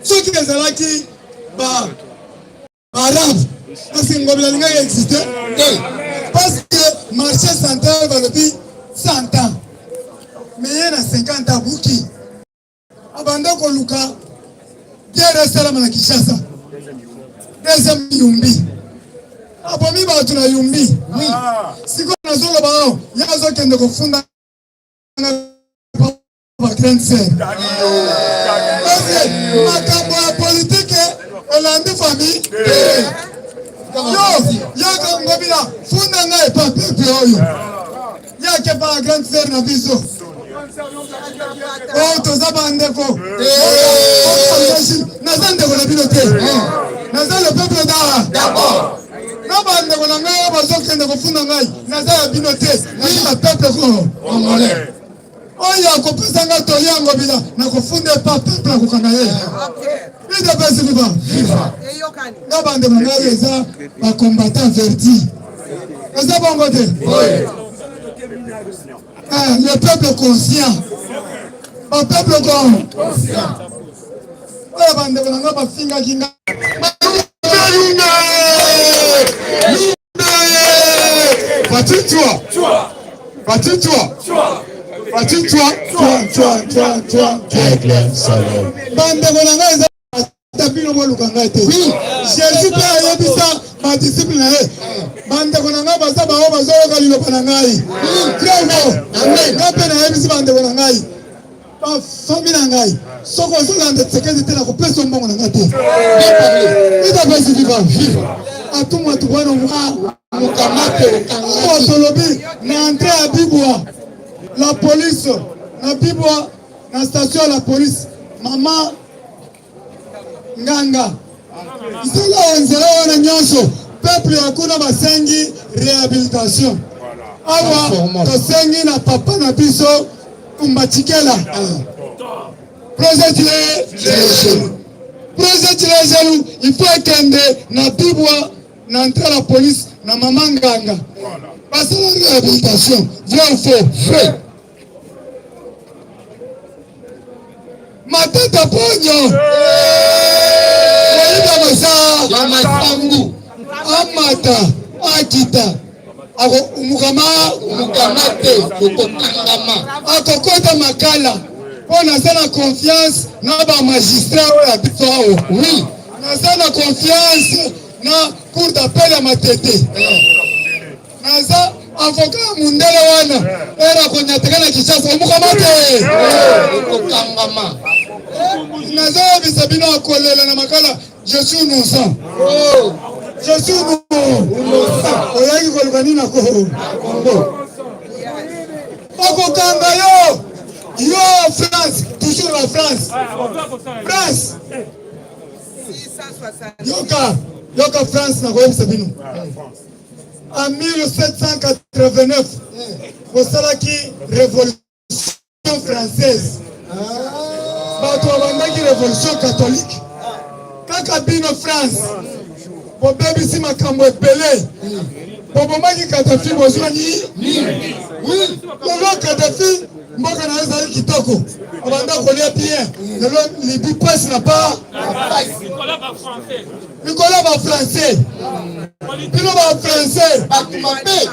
Soki ezalaki ba arabe, parce que Ngobila alingaki existe te, parce que marché central balobi 100 ans, mais ye na 50 ans abuki, abanda koluka guerre esalama na Kinshasa. Deuxième Yumbi, abomi bato na Yumbi. Oui, sikoyo nazoloba awa, ye azokende kofunda ba grande sœur, parce makambo ya politike elandi famille. Yo yaka Ngobila, funda ngai epa peuple oyo yake pa grande sœur na biso oyo, toza bandeko. Naza ndeko na bino te, naza le peuple d'abord. Na bandeko na ngai oyo bazokende kofunda ngai, naza ya bino te, naza ya peuple congolais. Oyo akopesa nga toli ya Ngobila, nakofunda epa peuple, akokanga ye. UDPS viva! Nga bandeko na ngai eza bacombattant verti, eza bongo te? Le peuple conscient, bapeuple conscient oyo bandeko na ngai bafingaki nga. Fatshi tua! Fatshi tua! Fatshi tua! Tua tua tua tua. Bandeko na ngai, eza ata bino boluka ngai te. Jésus mpe ayebisa badisciple na ye: bandeko na ngai baza bango bazoyoka liloba na ngai. Bravo! Ngai mpe nayebisi bandeko na ngai, bafamille na ngai, soki ozolanda Tshisekedi te, nakopesa mbongo na ngai te. UDPS viva! Atumwa tubwana mukamate. Awa tolobi na entrée ya Bibwa, la police na Bibwa, na station ya la police, mama Nganga, nzela oyo, nzela wana nyonso, peuple ya kuna basengi réhabilitation. Awa tosengi na papa na biso Tumba Tshikela, projet Tshilejelu, projet Tshilejelu, il faut ekende na Bibwa, na entrée la police, na mama Nganga, basala réhabilitation. Vrai ou faux? Vrai. Matata Ponyo, oyiba masa ya masangu. Amata akita, akomukama. Mukama te, okokangama. Akokota makala, mpo naza na confiance na bamagistrat oyo ya biso awa. Naza na confiance na cour d'appel ya Matete. Naza avocat ya mundele wana ere akonyataka na Kinshasa, omukama te. Okokangama. Nazoyebisa bino, akolela na makala. Je suis innocent, je suis innocent. Oyaki koluka nini na Congo? Bakokanga yo. Yo France, toujours la France, France. Yoka, yoka France, nakoyebisa bino, en 1789 bosalaki révolution française. Bato babandaki révolution catholique, kaka bino France bobebisi makambo ebele. Bobomaki Kadafi, bozwa nini lelo? Kadafi, mboka na ye ezali kitoko, abanda kolia bien. Lelo Libye pasi na pa likolo ya bafrançais. Bino bafrançais, bato mabe.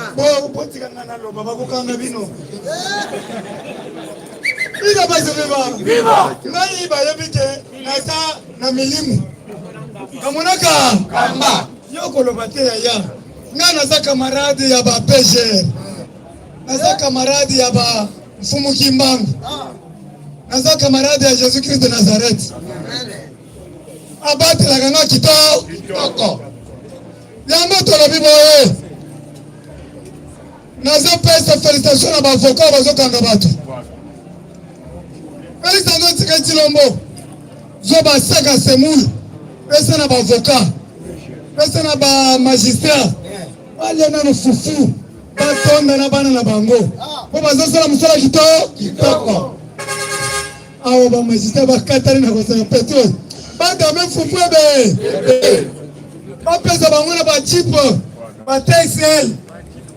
Botika nga naloba, bakokanga bino. Bino basebeba ngai, bayebi ke naza na milimu, namonaka. Kamba. Yo koloba te yaya, ngai naza camarade ya ba PGR, naza camarade ya ba Mfumu Kimbangu, naza camarade ya Jésus Christ de Nazareth, abatelaka nga kitoko. Yango tolobi boye, nazopesa félicitation na baavocat bazokanga bato. Félix Antoine Tshisekedi Tshilombo, zwa basaka semoule, pesa na baavocat, pesa na bamagistrat, balia nano fufu, batonda na bana na bango, mpo bazosala mosala kitoko. Awa bamagistrat bakatani na kosala pétrole, badame fufu ebe, bapesa bango na bajeep, baTSL.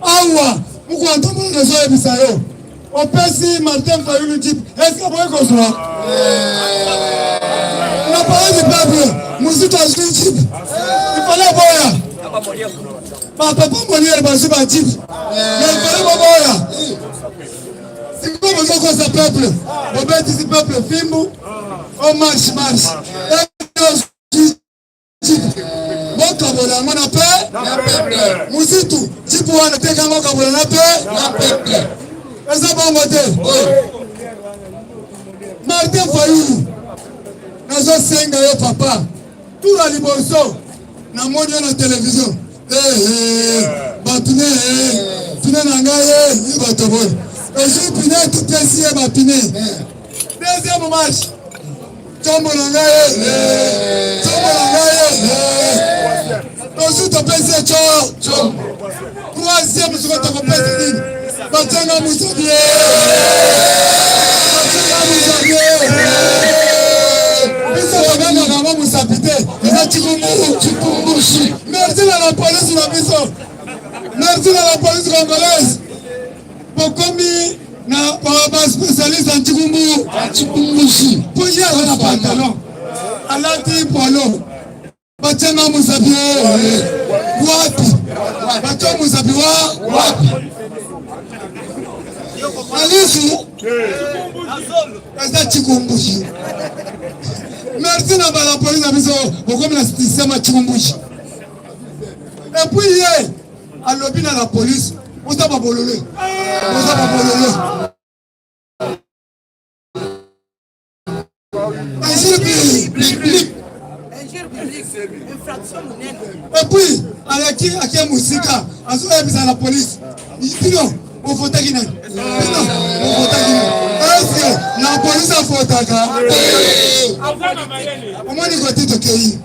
Awa mokwantomona, nazoyebisa yo, opesi Martin Fayulu jeep, est-ce aboyi kozwa na palais du peuple, Muzito azwi jeep. Il fallait boya. Ba papa Molière bazwi ba jeep. Mais il fallait boboya. Sikoyo bozokosa peuple, bobetisi peuple fimbu, o marche marche. Bokabola yango na pe muzitu jipu wana teka yango kabola na pe eza bongo te. Martin Fayulu, nazosenga yo papa, tour ya liboso namoni yo na television bapine pine na ngai ye bato boye ezwi pine topesi ye bapine. Deuxième marche, nkombo na ngai, nkombo na ngai, tozwi topesi ye co. Troisième soko tokopesa nini? Batianga mosabi, batianga mosabi. Biso tobengaka yango mosapi te, eza cikumbu, cikumbushi. Merci na la police na biso, merci na la police congolaise. Bokomi na ba spécialiste ya cikumbu, cikumbushi. Po ye aza na pantalon, alati polo, batianga mosapi wapi? Batia mosapi wa wapi? Alisu eza cikumbushi. Merci na bala polisi na biso, bokomi na système ya cikumbushi. Et puis ye alobi na la police, boza babolole, boza babolole. Injure publique. Et puis alaki ake mosika, azoyebisa la police, bino bofotaki nani? Bino bofotaki nani? Eske la police afotaka? Omoni koti tokei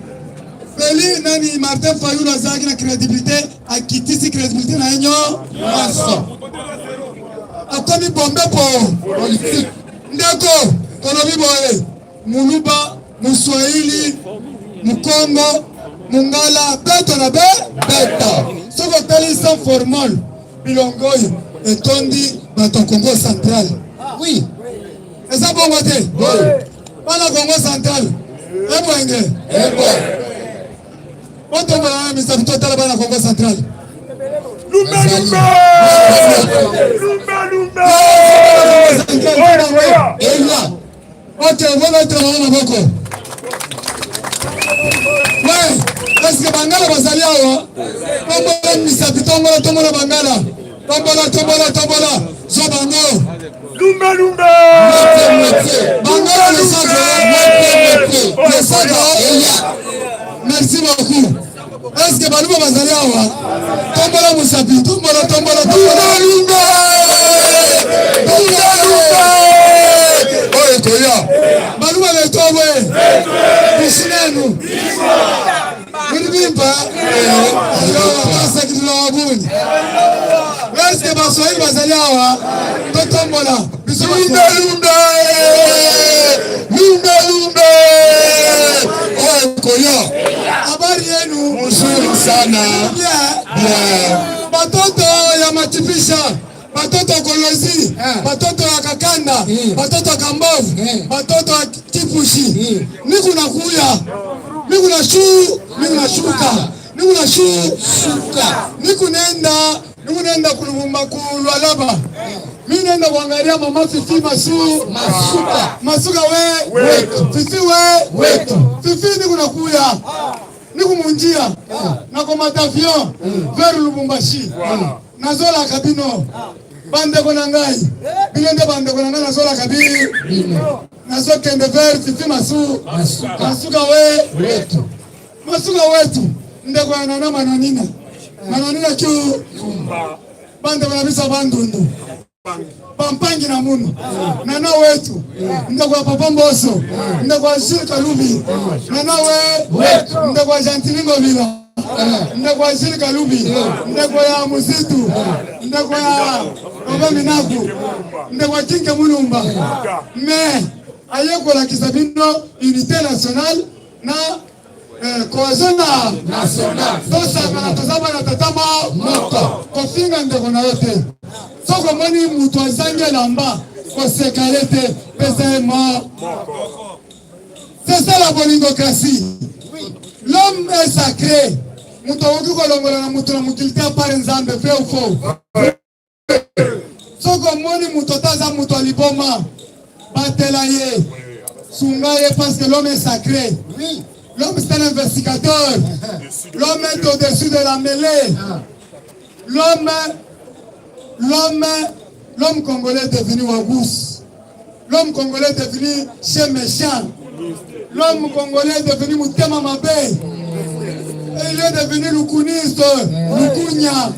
Feli nani Martin Fayulu azalaki na crédibilité, akitisi crédibilité na ye nyonso, akomi bombe po politique. Ndeko tolobi boye, Muluba, Muswahili, Mukongo, Mungala, beto na be beto. Soki otali sans formol, bilongo oyo etondi bato ya Congo central. Oui, eza bongo te? Bana Congo central, ebwenge otombola misapi, totala bana Congo central. Lumbe lumbe! Lumbe lumbe! Eya. Ok, bobetela bango maboko. Ouais, est-ce que bangala bazali awa? Tombola misapi, tombola, tombola bangala. Tombola, tombola, tombola. Zwa bango. Lumbe lumbe! Bangala le sacre, le sacre. Merci beaucoup. Est-ce que baluba bazali awa? Tombola mosapi, tombola, tombola, tombola. Lumbe lumbe! Oyo ekoya. Baluba betowe. Bisinenu. Mulibimpa. Basakitula wabuni. Est-ce que baswahili bazali awa? Totombola. Biso Lumbe lumbe! Lumbe lumbe! Oyo ekoya. Habari yenu? Mzuri sana. Bien. Bien. Batoto ya Machipisha, batoto ya Kolwezi, batoto ya Kakanda, batoto ya Kambovu, batoto ya Kipushi, nikuna kuya, nikuna shu, nikuna shuka, nikuna shu shuka, nikunenda, nikunenda kulubumba kulwalaba. Mi nenda kuangalia mama Fifi Masu Masuka. Masuka we Wetu. Fifi we Wetu. Fifi nikuna kuya, nikumunjia nakomata avion vers Lubumbashi. Nazolaka bino bandeko na ngai, bino nde bandeko na ngai, nazolaka bi Bino. nazokende vers Fifi Masu Masuka. Masuka we Wetu. Masuka wetu, ndeko ya nana Mananina, Mananina chu bandeko na biso Bandundu, bampangi na munu, nana wetu, ndeko ya papa Mboso, ndeko ya Jules Kalubi, nana we ndeko ya Gentili Ngobila, ndeko ya Jules Kalubi, ndeko ya Muzitu, ndeko ya Robe Minaku, ndeko ya Kinke Mulumba. Mais aye kolakisa bino unité nationale na cohésion na National. Tosangana, toza bana tata moko. Kofinga ndeko na yo te. Soki omoni moto azangi elamba, koseka ye te, pesa ye mo. C'est ça la bolingocratie. L'homme est sacré. Moto akoki kolongola na moto na mokili te apart Nzambe, vrai ou faux? Soki omoni moto ata aza moto ya liboma, batela ye, sunga ye parce que l'homme est sacré. L'homme c'est un investigateur. L'homme est au-dessus de la mêlée. L'homme, l'homme, l'homme congolais est devenu wagous. L'homme congolais est devenu chien méchant. L'homme congolais est devenu mutema mabe. Il est devenu lukuniste, lukunya.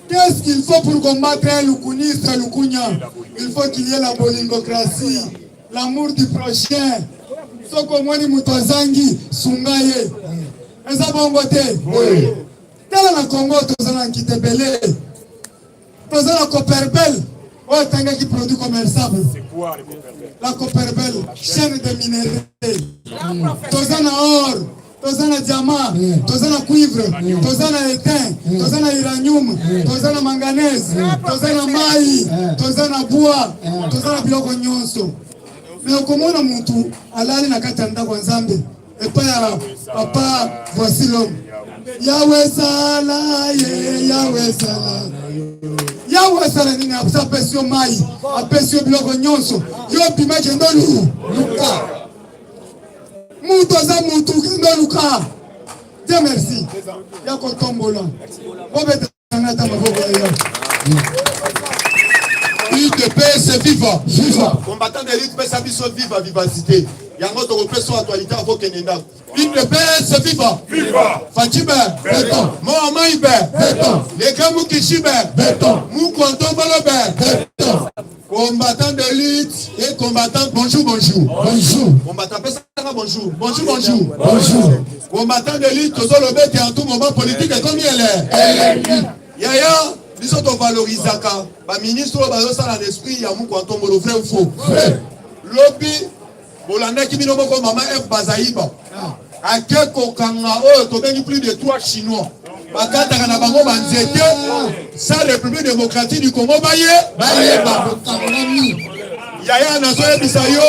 Qu'est-ce qu'il faut pour combattre un lukuniste, lukunya? Il faut qu'il y ait la bolingocratie, l'amour du prochain. Soki omoni moto azangi, sunga ye. Eza bongo te. Tala na Congo toza na nkita ebele. Toza na Copperbel oyo atangaki produit commerçable. La Copperbel, chaîne de minerais. Toza na or, toza na diamant, toza na cuivre, toza na étain, toza na uranium, toza na manganèse, toza na mai, toza na bois, toza na biloko nyonso. Mais okomona mutu alali na kati ya ndako ya Nzambe epai ya papa voici l'homme yawe sala ye yawe sala yawe asala nini apesi yo mai apesi yo biloko nyonso yo bima kende luka mutu aza mutu kende luka Dieu merci ya kotombola bobetanga ata maboko ya yo. UDPS viva viva combattant de lutte pesa biso viva vivacité yango tokopesa oyo actualité avant okende ndako UDPS viva viva Fatshi be Beton. Mohamai be Beton. Leka Mukishi be Beton. Mukwantombolo be Beton. Combattant de lutte et combattant bonjour bonjour Bonjour. Combattant pesaka bonjour bonjour bonjour Bonjour. Combattant de lutte tozoloba ete en tout moment politique ekomi ele Elengi. Yaya biso tovalorisaka baministre oyo bazosala na esprit ya mukwantombolo vrai ou faux? Vrai. Lobi bolandaki bino moko mama F Bazaiba ake kokanga oyo tobengi plus de 3 chinois bakataka na bango banzete sa République démocratique du Congo baye Bayeba bokangami. Yaya nazoyebisa yo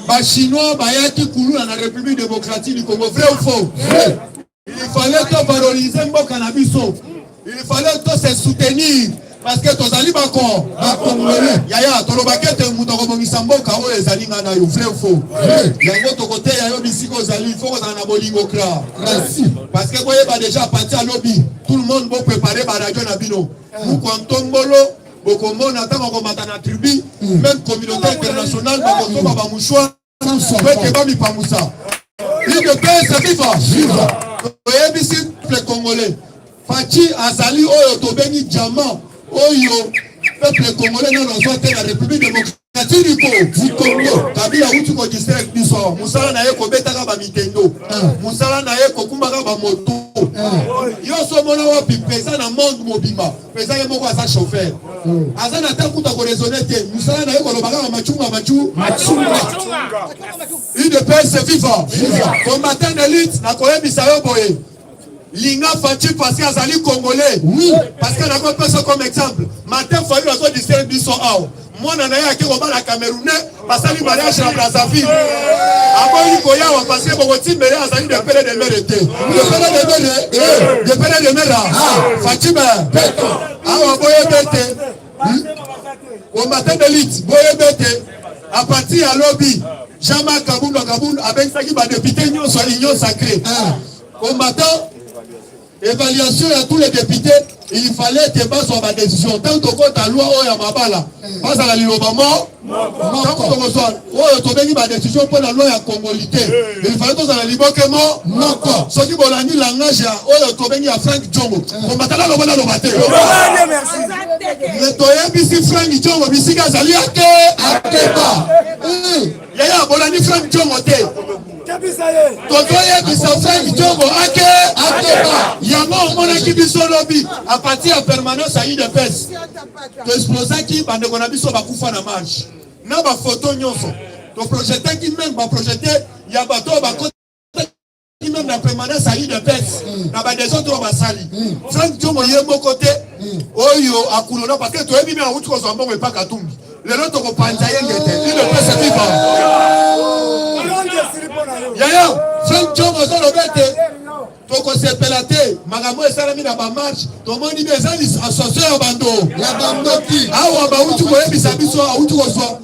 ba chinois bayaki kuluna na République démocratique du Congo vrai ou faux? Vrai. Il fallait to valoriser mboka na biso. Il fallait to se soutenir parce que tozali bako Ba Congolais. Yaya tolobaki ete moto akobongisa mboka oyo ezali nga na yo vrai ou faux? Vrai. Yango tokoteya yo bisika ozali, il faut kozala na bolingo kra. Merci. Parce que boyeba déjà à partir ya lobi tout le monde bo préparer ba radio na bino. Mukwa ntombolo bokomona ntango akomata na tribu même communauté internationale bakosomba ba mouchoir Kweke bamipangusa. UDPS viva. Viva. Toyebisi peuple congolais. Fatshi azali oyo tobengi diamant oyo peuple congolais nano azwa te na République démocratique du Congo. Du Congo. Kabila awuti ko distraire biso awa. Mosala na ye kobetaka ba mitendo. Mosala na ye kokumbaka ba moto. Yo so omona wapi mpenza na monde mobimba. Mpenza ye moko aza chauffeur. Aza na temps kuta ko raisonner te. Musala na ye koloba kaka machunga machu. Machunga. UDPS viva. Viva. Combattant de lutte nakoyebisa yo boye. Linga Fatshi parce que azali congolais. Oui. Parce que nakopesa comme exemple. Martin Fayulu azo distraire biso awa. Mwana na ye ake kobala Camerounais, basali mariage na Brazzaville. Aboyi koyawa parce que bokotimbele azali de pere de mere te. De pere de mere, eh, de pere de mere. Ah, Fatshi be. Awa boyebe ete combattant d'élite boyebe ete à partir ya lobi Jean-Marc Kabund Kabund abengisaki ba député nyonso ya Union sacrée. Combattant évaluation ya tous les députés il fallait que bazwa ba décision tant tokota loi oyo ya mabala bazala liloba mo ntango tokozwa oyo tobengi ba décision mpo na loi ya congolité il fallait tozala liboke mo Moko. Soki bolandi langage ya oyo tobengi ya Frank Djongo combattant naloba naloba te mais toyebisi Frank Djongo bisika azali ake Akeba. Yaya bolandi Frank Djongo te tozoyebisa Frank Djongo ake Akeba. Yango omonaki biso lobi à partir ya permanence ya UDPS toexplosaki bandeko na biso bakufa na marche na bafoto nyonso toprojetaki meme baprojete ya bato oyo bakotaki meme na permanence ya UDPS na badesordre oyo basali. Frank Djongo ye moko te oyo akulona parce que toyebi meme awuti kozwa mbongo epa Katumbi. Lelo tokopanza ye ngete. UDPS viva. Yaya Frank Diongo azoloba ete tokosepela te makambo esalami na bamarche, tomoni bi eza association ya bando ya bandoki. Awa bauti koyebisa biso auti kozwa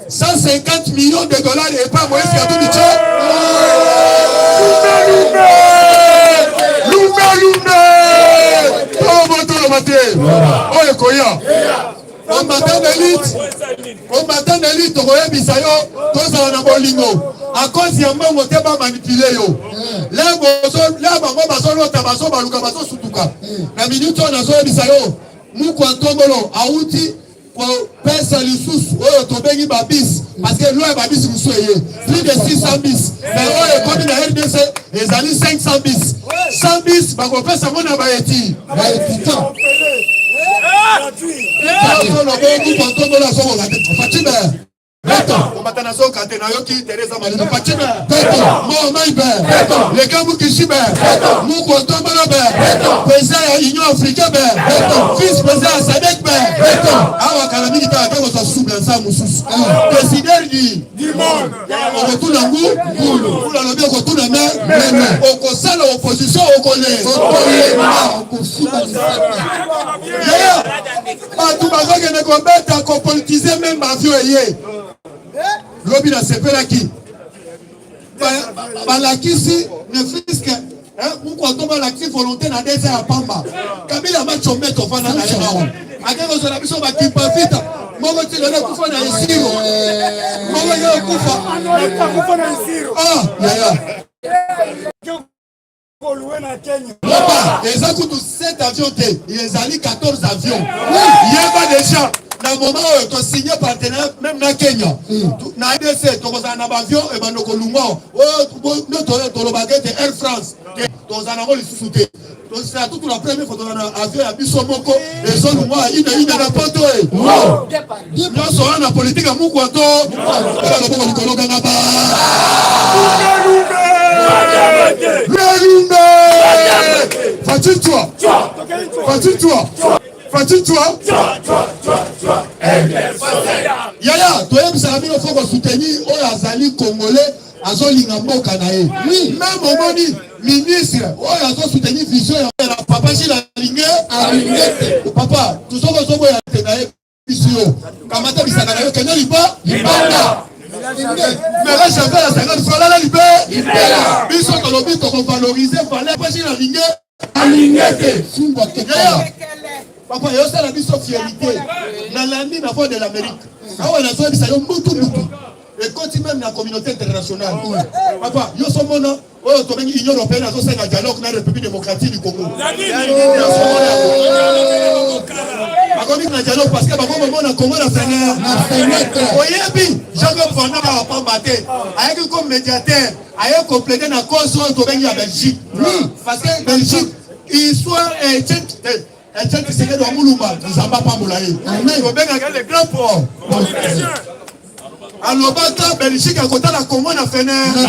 150 millions de dollars epa Moïse Katumbi. Tso lume lume tobo toloba te oyo ekoya. Combattant d'élite, combattant d'élite, tokoyebisa yo tozala na bolingo à cause ya mbongo te bamanipuler yo. Le bango bazolota, bazobaluka, bazosutuka na minute oyo. Nazoyebisa yo, Mukwa Ntombolo auti kopesa lisusu oyo tobengi babus, parce que loi ya babus mosusu eye plus de 600 bus, mais oyo ekomi na RDC ezali 500 bus. 100 bus bakopesa ngo na baeti baétudiant. Azoloba Mukwa Ntombolo azokoka te. Fatshi be komata, nazoka te. Nayoki Teresa Malino. Fatshi be momai be lekambu kishi be Mukwa Ntombolo be président ya Union africaine be vice président ya SADC be awa kala mingi te ate kozwa souble nsa mosusu décideur du monde. Okotuna ngu ngulu, alobi okotuna me okosala opposition okole okolema, okosuba lisaka. Yaya, bato bazokende kobeta, kopolitiser même baavion eye lobi. Nasepelaki balakisi ne fût-ce que Mukwa to balakisi volonté na desa ya pamba. Kabila Machombe tofanda na ye awa, ake kozala biso bakipa vita moko ti lelo ekufa na Isiro, moko eke okufa. Ah yaya, eza kutu 7 avion te, ezali 14 avion. Yeba déjà na moment oyo tosigne partenariat même na Kenya, na RDC tokozala na baavion ebando kolungwa oyo nde tolobaka ete Air France tozala nango lisusu te. Tosala tutu la première fois tozala na avion ya biso moko ezolungwa ine ine na poto e nyonso wana na politike ya Mukwa to loboko likolo kanga ba lelunde. Fatshi toi, Fatshi toi, Fatshi toi. Yaya, toyebisaka bino faut kosoutenir oyo azali Congolais, azolinga mboka na ye. Même omoni ministre oyo azosoutenir vision ya papa Gilles alinge Alingete. Papa, tosoko ozoboya te na ye biso yo kamata bisaka na yo kende liba libanda. Mais Javel asanga solala libe. Biso tolobi tokovaloriser valeur papa Gilles alinge Alingete sungwa. Yaya, papa, yosala biso fierté. Nalandi na Voix de l'Amérique awa, nazoyebisa yo mbutu mbutu ekoti même na communauté internationale. Papa, yo somona oyo tobengi Union européenne azosenga dialogue na République démocratique du Congo. Bakomi na dialogue parce que bango bomona Congo na fenêtre. Oyebi Jean-Claude Van Damme apamba te, ayaki comme médiateur, aye koplaider na cause oyo tobengi ya Belgique, parce que Belgique histoire Etienne Tshisekedi wa Mulumba, Nzambe apambola ye, tobengaka le grand port, alobaka Belgique akotala Congo na fenêtre.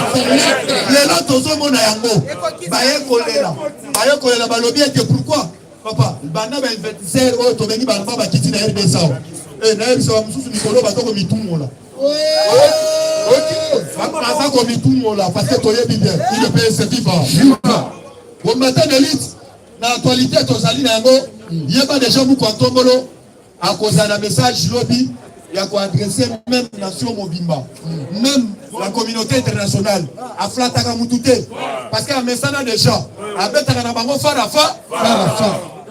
Lelo tozomona yango, baye kolela, baye kolela, balobi ete pourquoi papa banda bainvestisseur oyo tobengi balamba bakiti na RDC awa. Nayebisa bamosusu mikolo baza komitungola, baza komitungola parce que toyebi bien UDPS viva. Combattant d'élite, na actualité tozali na yango, yeba déjà Mukwa Ntombolo akozala na message lobi ya koadresser même nation mobimba, même la communauté internationale. Aflataka mutu te parce que amesana déjà, abetaka na bango fara fa.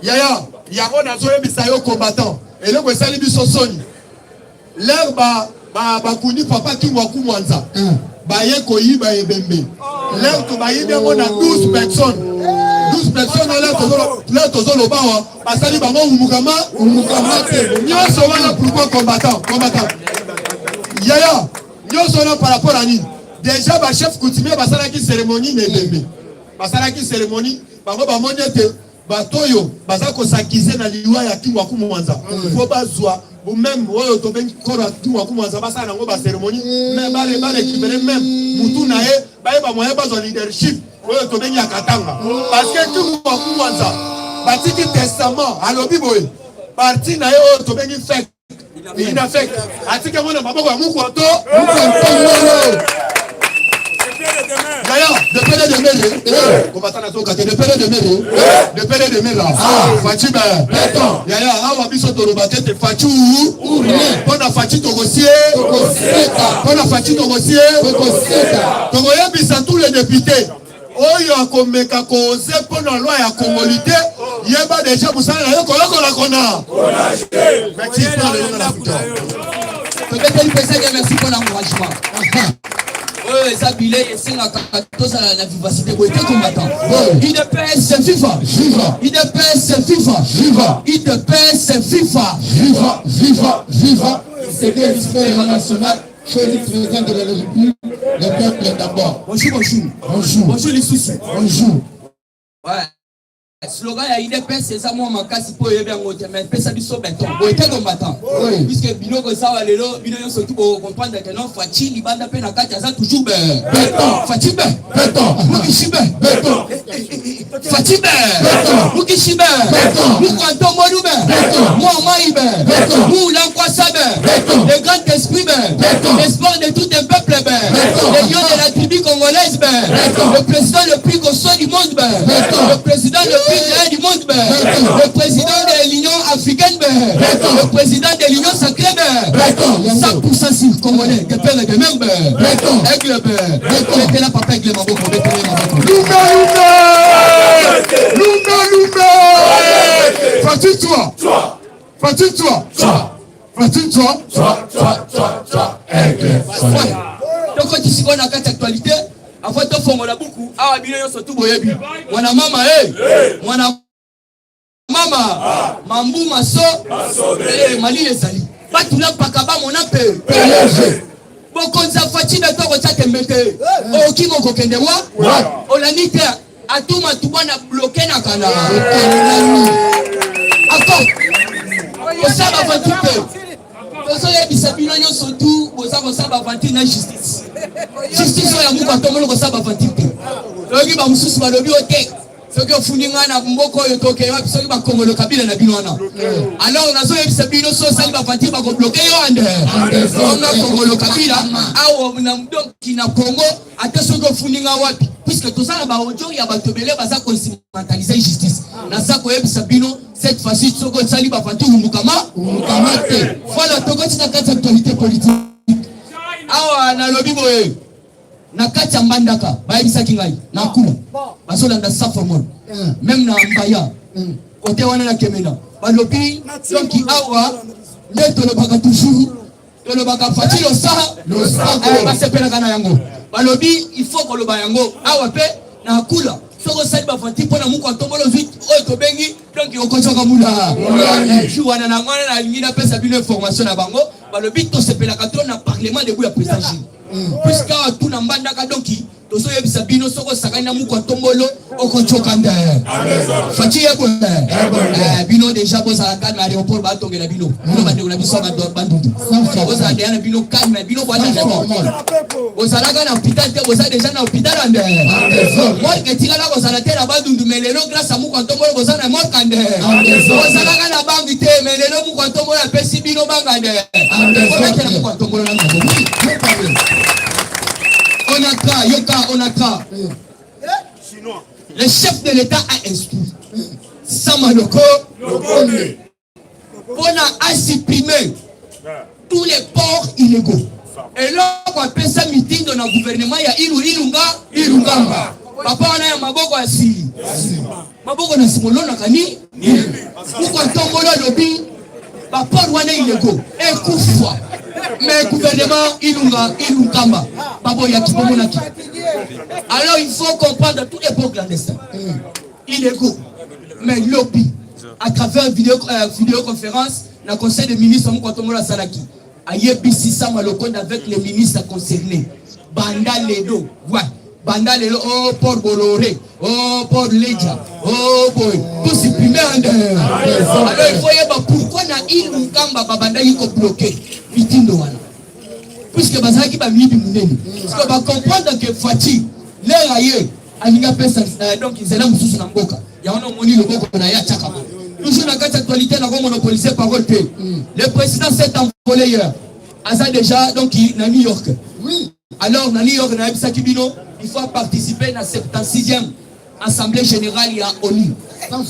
Yaya, yango nazoyebisa yo combattant, eloko esali biso soni, l'heure bakundi papa Kingwa Kumwanza, baye koyiba ebembe. L'heure to bayibi yango na 12 personnes, 12 personnes. L'heure tozoloba awa, basali bango umukama. Umukama te. Nyonso wana pourquoi, combattant? Combattant, yaya, nyonso wana par rapport à nini? Déjà bachef coutumier basalaki cérémonie na ebembe, basalaki cérémonie. Bango bamoni ete bato oyo baza kosakize na liwa ya Kingwa Kumwanza, faut bazwa même oyo tobengi corps ya Kingwa Kumwanza, basala yango bacérémonie, mais barécupérer même mutu na ye, bayeba moyen bazwa leadership oyo tobengi ya Katanga, parce que Kingwa Kumwanza batiki testament, alobi boye: parti na ye oyo tobengi FEC, UNAFEC, atiki yango na maboko ya Mukwa to Mukwa Ntongolo. De père et de mère. Combattant nazoka te. De père et de mère. De père et de mère. Fatshi be. Béton. Yaya awa biso toloba te te Fatshi ou rien. Pona Fatshi tokosie. Tokoseka. Pona Fatshi tokosie. Tokoseka. Tokoyebisa tous les députés oyo akomeka koze mpo na loi ya congolité yeba deja mosala na yo koyokola kona. Merci pour le na futa. Tobeteli mpenza merci mpo na encouragement. Oyo eza bilei esengaka tozala na vivacité boye te, combattant. UDPS viva! Viva! UDPS viva! Viva! UDPS viva! Viva, viva, viva! C'était l'espère national, Félix, président de la République, le peuple d'abord. Bonjour, bonjour. Bonjour. Bonjour lisusu. Bonjour. Ouais. Slogan ya UDPS eza mwa makasi mpo oyebi yango te, mais epesa biso beton boye te, combattant. Oui. Puisque biloko eza wa lelo, bino nyonso tu bocomprendre ke non, Fatshi libanda mpe na kati aza toujours be. Béton. Fatshi be. Béton. Mukishi be. Béton. Fatshi be. Béton. Mukishi be. Béton. Mukwantombolu be. Béton. Mwamai be. Béton. Mulankwasa be. Béton. Le grand esprit be. Béton. L'espoir de tout un peuple be. Béton. Le lion de la tribu congolaise be. Béton. Le président le plus costaud du monde be. Béton. Le président le plus géant du monde be. Béton. Le président de l'Union africaine be. Béton. Le président de l'Union sacrée be. Béton. 100% sur congolais, de père et de mère be. Béton. Aigle be. Béton. Betela papa Aigle maboko, betela maboko. Lumbe lumbe! Lumbe lumbe! Fatshi toi! Fatshi toi! Fatshi toi! Aigle. Ouais. Tokoti sikoyo na kati actualité avant tofongola buku awa. Bino nyonso tu boyebi mwana mama e mwana mama mambuma so eh, malili ezali batula mpaka bamona mpe Pelege. Bokonzi ya Fatshi beto akotya tembe te, okima okokende wa olandi te, atuma tubwana bloqué na kala accord kosala baaventure te. Tozoyebisa bino nyonso tu boza kosala baaventure na justice, justice oyo ya muku atomoli kosala baaventure te. Toyoki bamosusu balobi o te, soki ofundi ngai na mboka oyo, tokei wapi soki bakongolo kabila na bino wana? Alors nazoyebisa bino, so osali baaventure, bakobloquer yo ande onga kongolo kabila awa na donki na Congo. Ata soki ofundi ngai wapi, puisque toza na baaudio ya bato ebele baza koinstrumentaliser justice, naza koyebisa bino cette fois-ci, soki osali baaventure, umbukama. Mukama te. Voilà, tokoti na kati ya actualité politique. Awa nalobi boye, na kati ya Mbandaka bayebisaki ngai na kula bazolanda sa formol, même na Mbaya kote wana na Kemena balobi. Donc awa nde tolobaka toujours, tolobaka Fatshi losa. Losako. Basepelaka na yango, balobi il faut koloba yango awa mpe na kula. Soki osali baaventure mpo na muku atombolo ozwi oyo tobengi donc okozoka mula jour wana. Na wana nalingi napesa bino information na bango. Balobi tosepelaka to na parlement debout ya président Gilles, puisque awa tuna Mbandaka. Donc tozoyebisa bino, soki osakani na muku atombolo, okocoka nde Fatshi yeboye. Bino déjà bozala calme, aéroport batongela bino. Bino bandeko na biso ya Bandundu, bozala deya na bino calme. Bino bwana, bozalaka na hôpital te, boza déjà na hôpital ande morgue etikala kozala te na Bandundu, mais lelo grâce a muku atombolo boza na morgue ande. Bozalaka na bangi te, mais lelo muku atombolo apesi bino banga nde. Obetela muku atombolo na ngambo. Onatra yoka, Onatra, le chef de l'État a instruit Sama Loko mpona asupprimer tous les ports illégaux. Eloko apesa mitindo na gouvernement ya ilu ilunga Ilunkamba, papa wana ya maboko ya sili maboko na nsima olonaka ni moko atombolo, alobi baport wana illégaux ekufa, mais gouvernement Ilunga Ilunkamba baboyaki, bomonaki. Alors il faut comprendre, tous les ports clandestins illégaux, mais lobi à travers vidéo, vidéoconférence na conseil des ministres, moko atombola asalaki, ayebisi Sama Lokonde avec les ministres concernés: banda lelo, ouais, banda lelo, oh port Boloré, oh port Leja, oh boy, tout supprimer ande. Alors il faut yeba pourquoi na Ilunkamba babandaki kobloquer mitindo wana, puisque bazalaki bamiyibi monene. Parce que bacomprendre que Fatshi lere aye alingi apesa donc nzela mosusu na mboka yango. Na omoni loboko na ye atiaka bo toujours na kati actualité. Nako monopoliser parole te. Le président s'est envolé hier, aza déjà donc na New York. Oui. Alors na New York, nayebisaki bino Il faut participer na 76e assemblée générale ya ONU.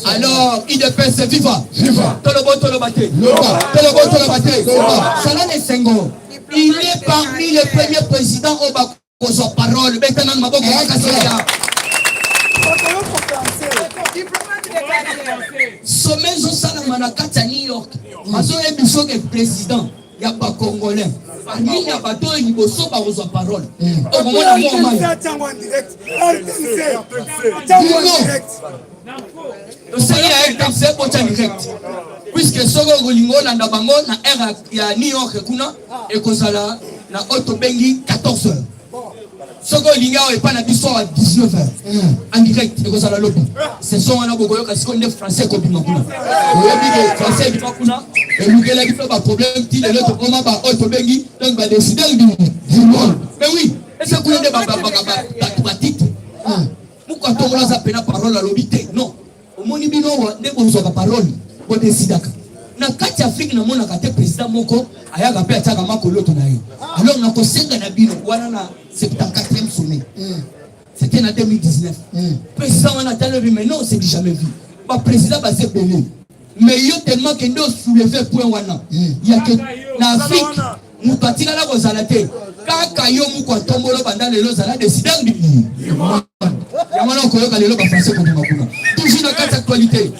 Alors UDPS viva. Viva. Tolobo toloba te. Loba. Tolobo toloba te. Loba. Sala esengo. Il est parmi les premiers présidents oyo bakozwa parole. Beta nanu maboko makasi ya. Sommet ezosalama na kati ya New York. Bazoyebi soki président ya ba congolais parmi ya bato oyo liboso bakozwa parole okomona mwa mai tosali ya RTNC botya direct puisque soki okolinga olanda bango na heure ya New York kuna ekozala na oyo tobengi 14 heures. Soki olingi awa epai na biso awa 19 heures en direct ekozala lobi saison wana bokoyoka sikoyo nde français ekobima kuna. Oyebi ke français ebima kuna elukelaki mpe baproblème ti lelo tokoma ba oyo tobengi donc badécideur du monde. Mais oui, ese kuna nde babambaka bato batitre moko atongola aza pena parole alobi te non. Omoni bino awa nde bozwaka parole bodesidaka na kati ya Afrique. Namonaka te président moko ayaka mpe atiaka makoloto na ye. Alors nakosenga na bino wana na 74e sommet, c'était na 2019, président wana atalobi mais non, c'est du jamais vu. Baprésident baza ebele, mais yo tellement kende osoulever point wana ya ke na Afrique moto atikala kozala te kaka yo moko atombolo banda lelo ozala décideur du monde. Yango wana okoyoka lelo bafrançais kobima kuna. Toujours na kati actualité,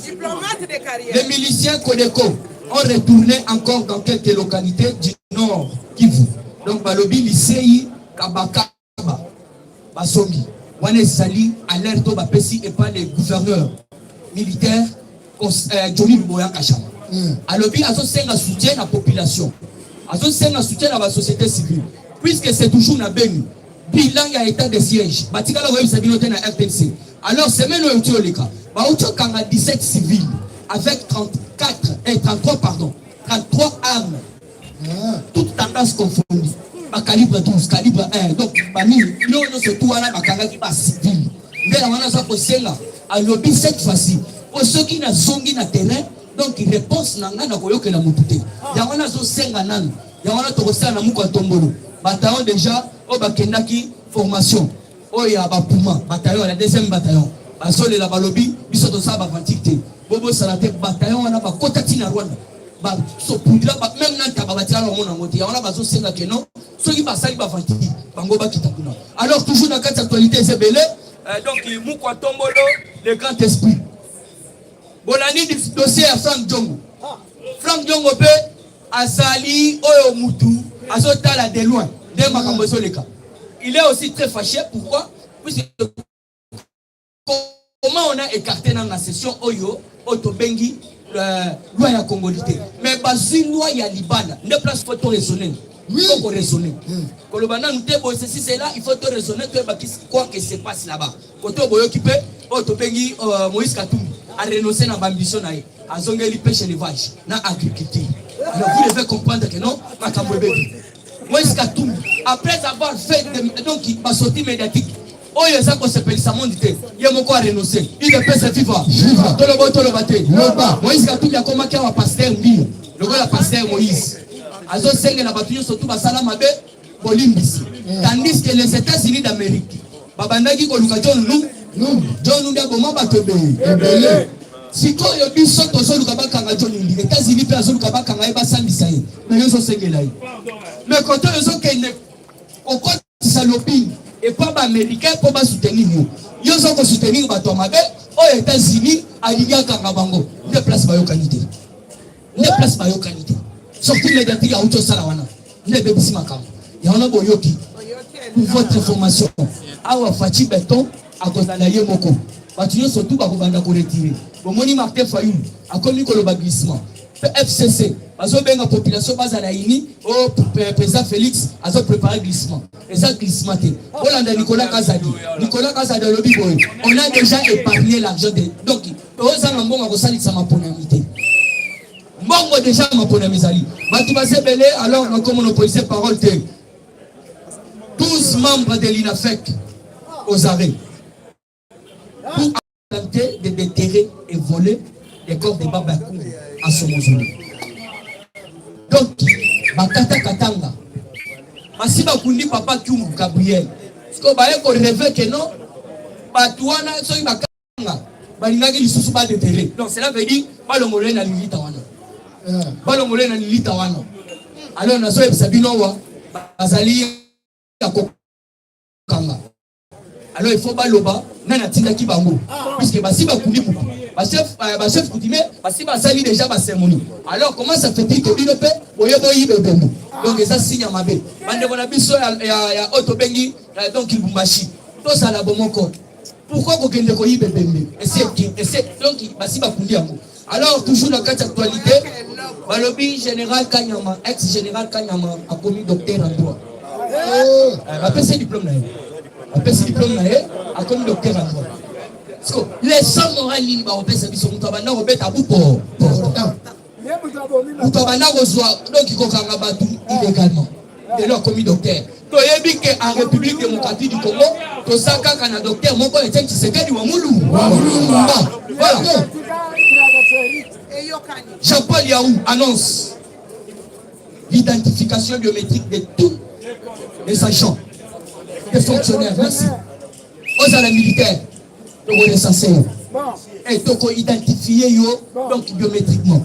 les miliciens Codeco ont retourné encore dans quelques localités du Nord Kivu. Donc balobi Lisei, Kabakaba basongi wana ezali alerte oyo bapesi epa le gouverneur militaire Johnny Luboya Kashama. Alobi azosenga soutien na population, azosenga soutien na basociété civile, puisque c'est toujours na Beni. Bilan ya état de siège batikala koyebisa bino te na RTNC. Alors semaine oyo euti oleka, bauti okanga 17 civils avec 34 eh, 33, pardon, 33 armes, toutes tendances confondues, bacalibre 12, calibre 1, donc banini biloko nyonso tu wana bakangaki bacivile. Nde yango wana aza kosenga, alobi cette fois-ci po soki nazongi na terrain, donc réponse na ngai nakoyokela motu te. Yango wana azosenga nanu. Yango wana tokosala na moko ya tombolo bataillon déjà oyo bakendaki formation oyo ya bapuma, bataillon ya deuxième bataillon bazolela, balobi biso tosala baventique te. Bobosana te, bataillon wana bakota ntina Rwanda, basopudila même na ntaba batikala bamona yango te. Yango wana bazosenga ke non, soki basali baventique bango bakita kuna. Alors toujours na kati actualité eza ebele. Donc mukwa tombolo, le grand esprit, bolandi dossier ya Frank Diongo. Frank Diongo mpe azali oyo mutu azotala de loin nde makambo ezoleka. Il est aussi très fâché. Pourquoi? Puisque comment on a écarté nanga session oyo oyo tobengi loi ya congolité, mais bazwi loi ya libanda. Nde place faut to raisonner, faut ko raisonner, koloba nanu te boye ceci cela. Il faut to raisonner, toyeba quoi que se passe là-bas. Kote oyo boyoki mpe oyo tobengi Moïse Katumbi arenonce na baambition na ye, azongeli pêche, élevage na agriculture. Alors vous devez comprendre que non, makambo ebebi. Moïse Katumbi, après avoir fait donc basortie médiatique oyo eza kosepelisa monde te, ye moko arenonce. UDPS viva. Viva. Toloba toloba te. Loba. Moïse Katumbi akomaki awa pasteur Mbio lokola pasteur Moïse azosengela bato nyonso tu basala mabe bolimbisi, tandis que les États-Unis d'Amérique babandaki koluka John Numbi. Numbi. John Numbi aboma bato ebele. Ebele. Sikoyo biso tozoluka bakanga John Numbi, États-Unis mpe azoluka bakanga ye, basambisa ye, mais yo ozosengela ye. Mais kote oyo ozokende kokotisa lobbying epa baaméricain mpo basoutenir yo, yo oza kosoutenir bato ya mabe oyo États-Unis alingi akanga bango. Nde place bayokani te, nde place bayokani te. Sortie médiatique auti osala wana nde ebebisi makambo yango na boyoki. Pour votre information, awa Fatshi Béton akozala ye moko, bato nyonso tu bakobanda koretirer. Bomoni Martin Fayulu akomi koloba glissement mpe FCC bazobenga population bazala ini o président Félix azoprépare glissement. Eza glissement te. Olanda Nicolas Kazadi. Nicolas Kazadi alobi boye: on a déjà épargné l'argent de, donc ozanga mbongo akosalisa maponami te. Mbongo déjà maponami ezali, bato baza ebele. Alors nakomonopolise parole te. 12 membres de l'UNAFEC aux arrêts pour tenter de déterrer et voler les corps de Baba Kungu à son mausolée. Donc, Bakata Katanga, basi bakundi Papa Kyungu Gabriel. Sikoyo baye ko rêver que non bato wana soki bakanga balingaki lisusu ba déterrer. Donc cela veut dire balongola ye na lilita wana. Balongola ye na lilita wana. Alors nazoyebisa bino awa bazali ya kokanga. Alors il faut baloba nani atindaki bango puisque basi bakundi mutu bachef bachef coutumier basi basali déjà ba cérémonie. Alors comment ça fait-il que bino mpe boye boyiba ebembe? Donc eza signe ya mabe. Bandeko na biso ya ya ya oyo tobengi donc Lubumbashi tozala bomoko. Pourquoi kokende koyiba ebembe? Esi esi donc basi bakundi yango. Alors toujours na kati actualité balobi général Kanyama ex général Kanyama akomi docteur en droit. Bapesi diplôme na ye. Bapesi diplôme na ye akomi docteur en droit. Siko leçon morale nini bakopesa biso moto abanda kobeta bupo portant. Moto abanda kozwa donc kokanga bato illégalement. Lelo akomi docteur. Toyebi ke en République démocratique du Congo toza kaka na docteur moko Etienne Tshisekedi wa Mulumba. Voilà. Jean-Paul Yaou annonce l'identification biométrique de tous les agents, des fonctionnaires. Merci. Ozala militaire, toko recenser yo. Et toko identifier yo donc biométriquement.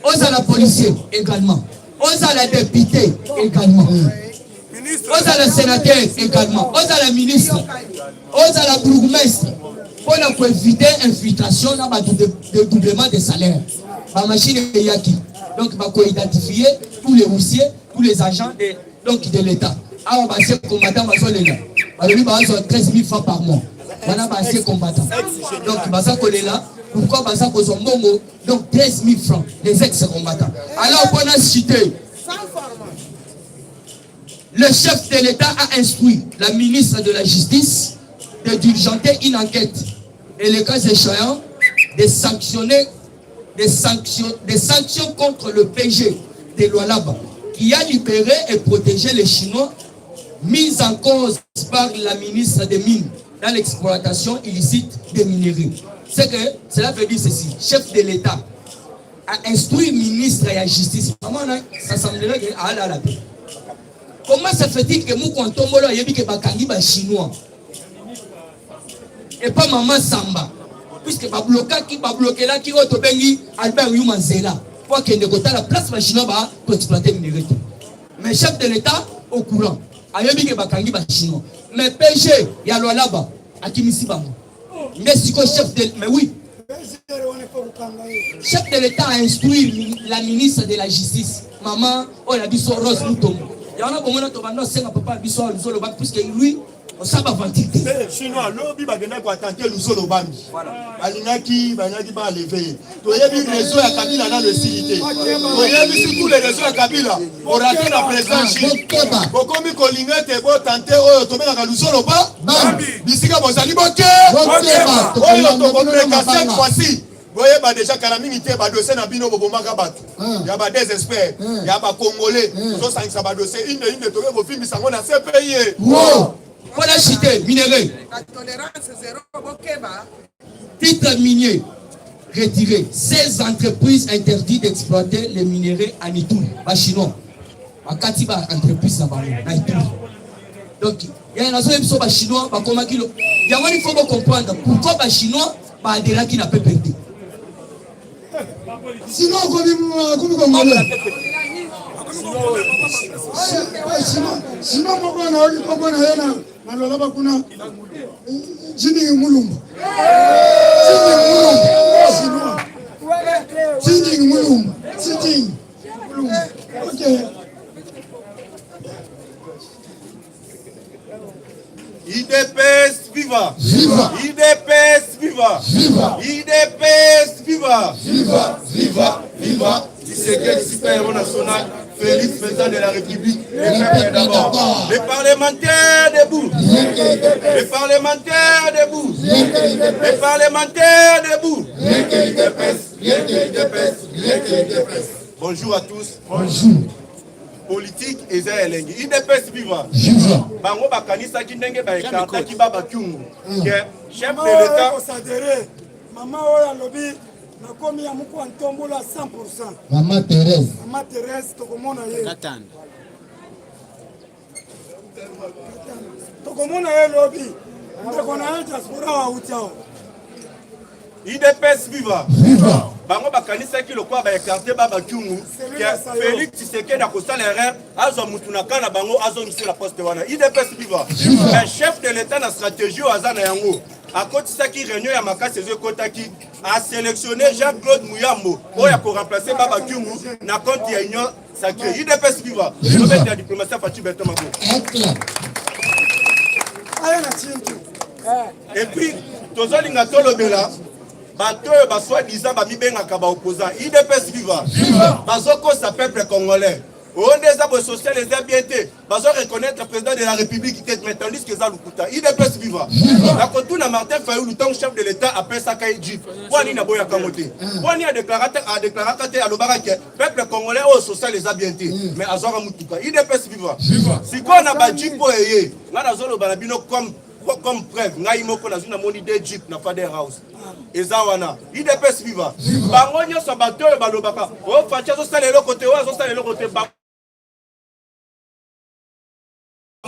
Ozala policier également. Ozala député également. Ozala sénateur également. Ozala ministre. Ozala bourgmestre. Pour na éviter infiltration na bato de dédoublement de salaire. Ba machine eyaki. Donc ba ko identifier tous les routiers, tous les agents de donc de l'État. Awa ba anciens combattants bazolela. Balobi bazwa 13 000 francs par mois. Wana ba anciens combattants. Donc baza kolela pourquoi baza kozwa mbongo donc 13 000 francs les ex-combattants. Alors pour na citer le chef de l'État a instruit la ministre de la Justice de diligenter une enquête et le cas échéant de sanctionner des sanctions, des sanctions contre le PG de Lualaba qui a libéré et protégé les Chinois mis en cause par la ministre des Mines dans l'exploitation illicite des minerais. C'est que cela veut dire ceci, chef de l'État a instruit ministre de la Justice. Maman, ça semblerait que ah là là. Comment ça fait-il que Moukou Ntombolo ayebi que bakangi ba Chinois et pas maman Samba puisque ba blokaki ba blokelaki oyo tobengi Albert Yuma nzela po akende kotala place ba Chinois ba ko exploiter minerais te. Mais chef de l'État au courant ayebi que bakangi ba Chinois mais PG ya Lualaba akimisi bango nde sikoyo chef de mais oui chef de l'État a instruit la ministre de la Justice maman oyo na biso Rose Mutombo yango na bomona tobanda osenga papa biso awa Luzolo Bambi puisque lui osala baventure te. Chinois lobi bakendaki koatante Luzolo Bambi balingaki balingaki baleve ye. Toyebi réseau ya Kabila nano esili te. Toyebi surtout le réseau ya Kabila orate na président Chine. Bokomi kolinga ete botante oyo tobengaka Luzolo ba bisika bozali boke oyo tokobreka cette fois-ci. Boyeba deja kala mingi te ba dossier na bino bobomaka batu ya ba desespere ya ba congolais tozosangisa ba dossier inde inde toke kovimbisa yango na CPI. Mpona chite minerai titre minier retiré 16 entreprises interdites d'exploiter les minerais en Ituri ba chinois bakati ba entreprise na bango na Ituri donc ya nazoyebi biso ba chinois bakomaki yango il faut comprendre pourquoi ba chinois ba aderaki na PPRD. Sinon akomi akomi congolais. Sinon moko nayoki kombo na ye na lolaba kuna Jimmy Mulumba. Jimmy Mulumba. Chinois. Jimmy Mulumba. Jimmy Mulumba. Okay. UDPS viva! Viva! UDPS viva! Viva! UDPS viva! Viva! Viva! Viva! Tshisekedi, super héros national, Félix, président de la République, le peuple d'abord. Les parlementaires debout. Les parlementaires debout. Les parlementaires debout. Bonjour à tous. Bonjour. Politique eza elengi. UDPS viva. Viva. Bango bakanisaki ndenge ba écartaki baba Kyungu. Que chef de l'État Mama oyo alobi nakomi ya mukwa ntombola 100%. Mama Thérèse. Mama Thérèse tokomona ye. Katanda. Katanda. Tokomona ye lobi. Ndeko na ye diaspora auti awa. UDPS viva. Viva. Bango bakanisaki lokola ba écarter ba bakyungu que Félix Tshisekedi akosala erreur azwa mutu na kana bango azongisela poste wana. UDPS viva. Mais chef de l'État na stratégie oyo aza na yango akotisaki réunion ya makasi ezo ekotaki a sélectionné Jean-Claude Muyambo oyo ako remplacer Baba Kyungu na compte ya Union Sacrée. UDPS viva. Tobeta ya diplomatie Fatshi Beton Mabo. Aya na chintu. Et puis tozolinga tolobela bato oyo ba soi-disant bamibengaka ba opposant. UDPS viva. Bazokosa peuple congolais. Oyo nde eza boye social eza bien te. Bazo reconnaître président de la République te mais tandis que eza lokuta. UDPS viva. Nakotuna Martin Fayulu ntango chef de l'État apesaka ye jeep. Mpo nini aboyaka yango te? Mpo nini adeklaraka te alobaka ke peuple congolais oyo social eza bien te mais azwaka motuka. UDPS viva. Sikoyo na ba jeep oyo eye ngai nazoloba na bino comme comme preuve ngai moko nazwi namoni de jeep na Fader House eza wana. UDPS viva. Bango nyonso bato oyo balobaka oyo Fatshi azosala eloko te, oyo azosala eloko te, bango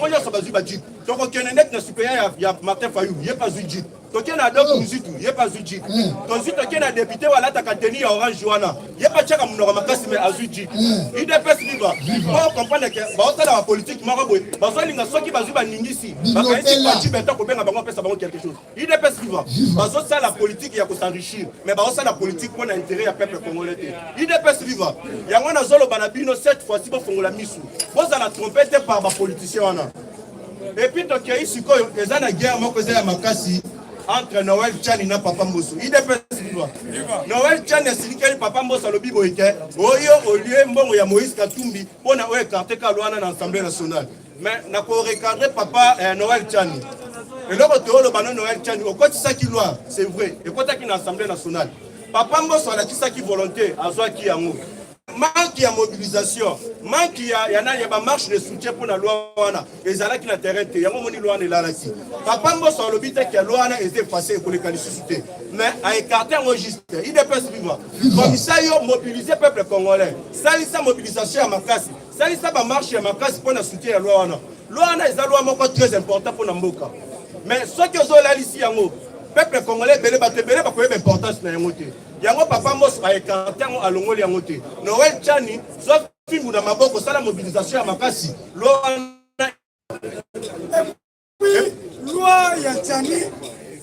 nyonso bazwi ba jeep. Tokokende neti na suppléant ya Martin Fayulu, ye mpe azwi jeep. Tokende na Adolphe Muzitu, ye mpe azwi jeep. Tozwi tokende na député oyo alataka tenue ya orange wana, ye mpe atiaka monoko makasi mais azwi jeep. UDPS viva. Po comprendre que baosala ba politique moko boye, bazolinga soki bazwi baningisi, bakanisi Fatshi Beton kobenga bango apesa bango quelque chose. UDPS viva. Bazosala politique ya ko s'enrichir, mais bazosala politique mpo na intérêt ya peuple congolais te. UDPS viva. Yango nazoloba na bino cette fois-ci bofongola misu. Bozala trompé te par ba politiciens wana. Et puis tokei sikoyo eza na guerre moko eza ya makasi entre Noël Tshiani na Papa Mboso. UDPS viva. Noël Tshiani asilikeli Papa Mboso alobi boye te oyo olie mbongo ya Moïse Katumbi mpona oyo écarté ka wana na Assemblée nationale. Mais na ko recadrer papa Noël Tshiani. Eloko toyoloba na Noël Tshiani okotisaki loi, c'est vrai, ekotaki na Assemblée nationale. Papa Mboso alakisaki volonté, azwaki yango. Manque ya mobilisation, manque ya nani ya ba marche de soutien pour la loi wana ezalaki na terrain te. Yango moni loi wana elalaki. Papa Mboso alobi te que loi wana eza effacé ekoleka lisusu te. Mais a écarté yango juste. UDPS viva. Comme ça yo mobiliser peuple congolais. Salisa mobilisation ya makasi. Salisa ba marche ya makasi pour na soutien ya loi wana. Loi wana eza loi moko très important pour na mboka. Mais soki ozolalisi yango, peuple congolais ebele bato ebele bakoyeba importance na yango te. Yango Papa Mboso a écarté yango alongoli yango te. Noël Tshiani zwa fimbu na maboko sala mobilisation ya makasi. Loi wana Et puis, loi ya Tshiani,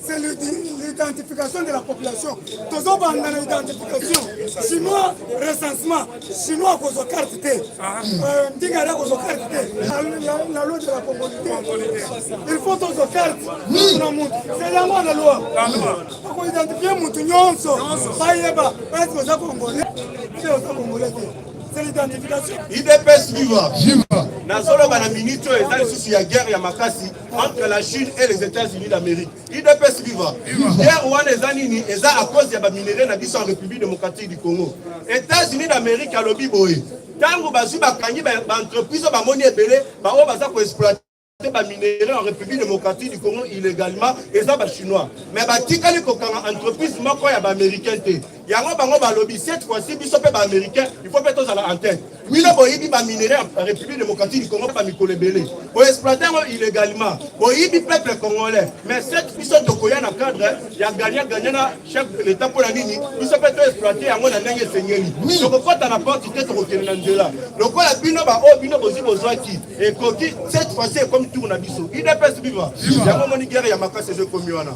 c'est l'identification de la population. Tozobanda na identification. Chinois recensement, chinois akozwa carte te. Ndinga akozwa carte te. La loi de la congolité. Il faut tozwa carte na mutu. C'est yango na loi. Bakoidentifie mutu nyonso. Bayeba est-ce que oza congolais te oza congolais te. C'est l'identification. UDPS viva. Viva. Nazoloba na minute oyo eza lisusu ya guerre ya makasi entre la Chine et les États-Unis d'Amérique. UDPS viva. Guerre wana eza nini? Eza à cause ya ba minerais na biso en République démocratique du Congo. États-Unis d'Amérique alobi boye. Tango bazwi bakangi ba entreprise bamoni ebele ba oyo baza ko exploiter ba minerais en République démocratique du Congo illégalement eza ba chinois. Mais batikali kokanga entreprise moko ya ba américain te. Yango bango balobi cette fois-ci biso pe ba américain il faut pe tozala en tête. Bino boyibi ba minerais en République démocratique du Congo ba mikolo ebele. Bo exploiter yango illégalement. Boyibi peuple congolais. Mais cette biso tokoya na cadre ya gagnant gagnant na chef de l'État pour la nini biso pe to exploiter yango na ndenge esengeli. Tokokota na porte te tokokende na nzela. Lokola bino ba oyo bino bozwi bozwaki ekoki cette fois-ci ekomi tour na biso. UDPS viva. Yango moni guerre ya makasi ezo ekomi wana.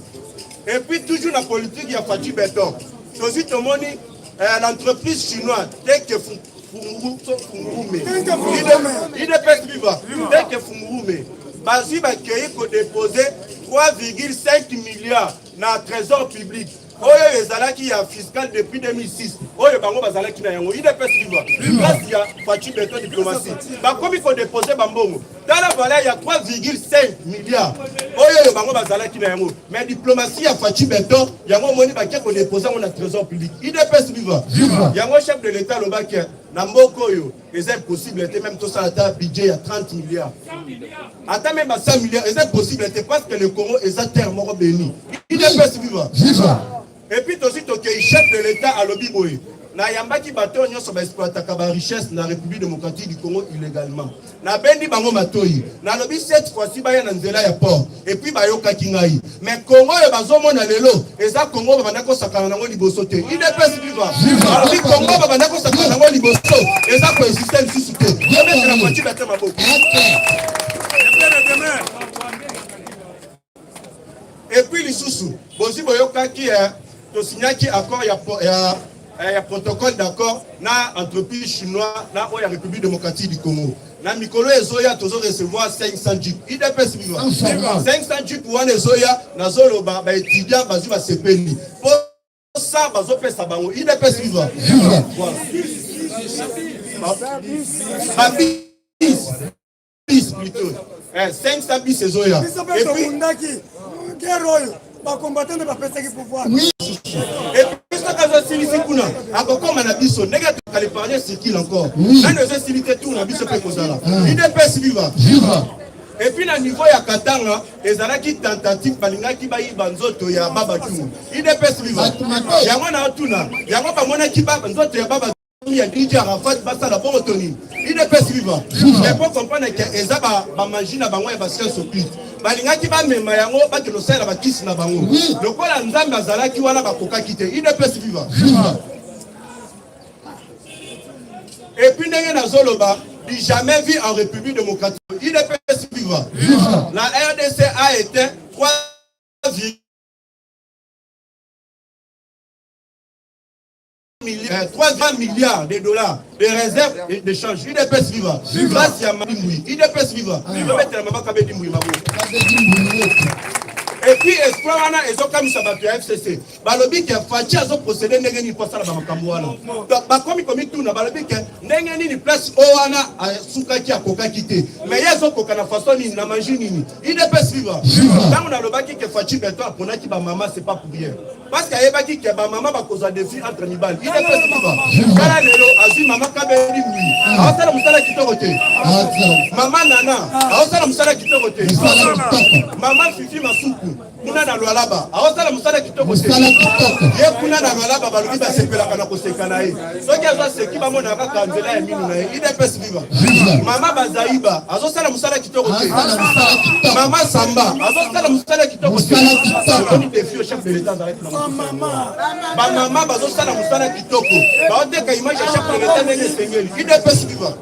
Et puis toujours na politique ya Fatshi Beton. Tozwi tomoni l'entreprise chinoise Tenke Fungurume. UDPS viva. Tenke Fungurume. Bazwi bakei kodépose 3,5 milliards na trésor public. Oyo ezalaki ya fiscal depuis 2006. Oyo bango bazalaki na yango. UDPS viva. Place ya Fatshi Beton diplomatie. Bakomi kodépose bambongo. Tala valeur ya 3,5 milliards. Oyo bango bazalaki na yango. Mais diplomatie ya Fatshi Beton, yango omoni bakie kodépose yango na trésor public. UDPS viva. Yango chef de l'État alobaki na mboka oyo eza impossible te même tosala ata budget ya 30 milliards. Ata même à 100 milliards, eza impossible te parce que le Congo eza terre moko bénie. UDPS viva. Viva. Et puis tosi tokei chef de l'État alobi boye. Nayambaki bato oyo nyonso ba exploitaka ba richesse na Republique democratique du Congo illegalement. Nabendi bango matoyi. Nalobi cette fois-ci baya na nzela ya port. Et puis bayokaki ngai. Mais Congo oyo bazomona lelo eza Congo babanda kosakana nango liboso te. UDPS viva. Balobi Congo babanda kosakana nango liboso eza ko exister lisusu te. Tobetela Fatshi Beton maboko. Et puis lisusu bozi boyokaki eh, tosignaki accord ya, ya, eh, ya protocole d'accord na entreprise chinois na oyo ya République démocratique du Congo. Na mikolo ezoya tozo recevoir 500 jeep. UDPS viva. 500 jeep wana ezoya nazoloba ba étudiants bazwi basepeli. Po sa bazopesa bango UDPS viva. Voilà. Ba bis bis plutôt eh, 500 bis ezoya biso mpe tobundaki guerre oyo bakombatant nde bapesaki pouvoir et puis soki azosilisi kuna akokoma na biso ndenge tokalepargne circule encore nano ezosili te tour na biso mpe kozala udps viva et puis na niveau ya Katanga ezalaki tentative balingaki bayiba nzoto ya Baba Tungu udps viva yango na otuna yango bamonaki nzoto ya Baba ya DJ Arafat basala bongo to nini UDPS viva mais po comprendre que eza ba ba magie na bango ya ba science occulte balingaki bamema yango bakende kosalela bakisi na bango lokola Nzambe azalaki wana bakokaki te UDPS viva et puis ndenge nazoloba du jamais vu en République démocratique UDPS viva la RDC a été 3 3 milliards de dollars de réserve de change. UDPS viva. Grâce à Mabimboui. UDPS viva. Tobetela mama Kabedi Mbui maboko. Et puis espoir wana ezokamwisa bato ya FCC. Balobi ke Fatshi azo procéder ndenge nini po asala ba makambo wana. Donc bakomi komituna balobi ke ndenge nini place oyo wana asukaki akokaki te. Mais ye azokoka na façon nini na magie nini. UDPS viva. Ntango nalobaki ke Fatshi Beton aponaki ba mama c'est pas pour rien. Parce que ayebaki ke ba mama bakozwa défi entre mibali. Udps viva. Tala lelo azwi mama Kabeli Mbui. Aosala mosala kitoko te. Mama Nana aosala mosala kitoko te. Mama Fifi Masuku kuna na Lualaba aosala mosala kitoko te. Ye kuna na Lualaba balobi basepelaka na koseka na ye. Soki azwa seki bamona kaka nzela ya minu na ye. Udps viva. Mama Bazaiba azosala mosala kitoko te. Mama Samba azosala mosala kitoko te. Omoni defi oyo chef de l'État azalaki na ba mama bazosala mosala kitoko, baoteka image ya chef de l'État ndenge esengeli. UDPS viva.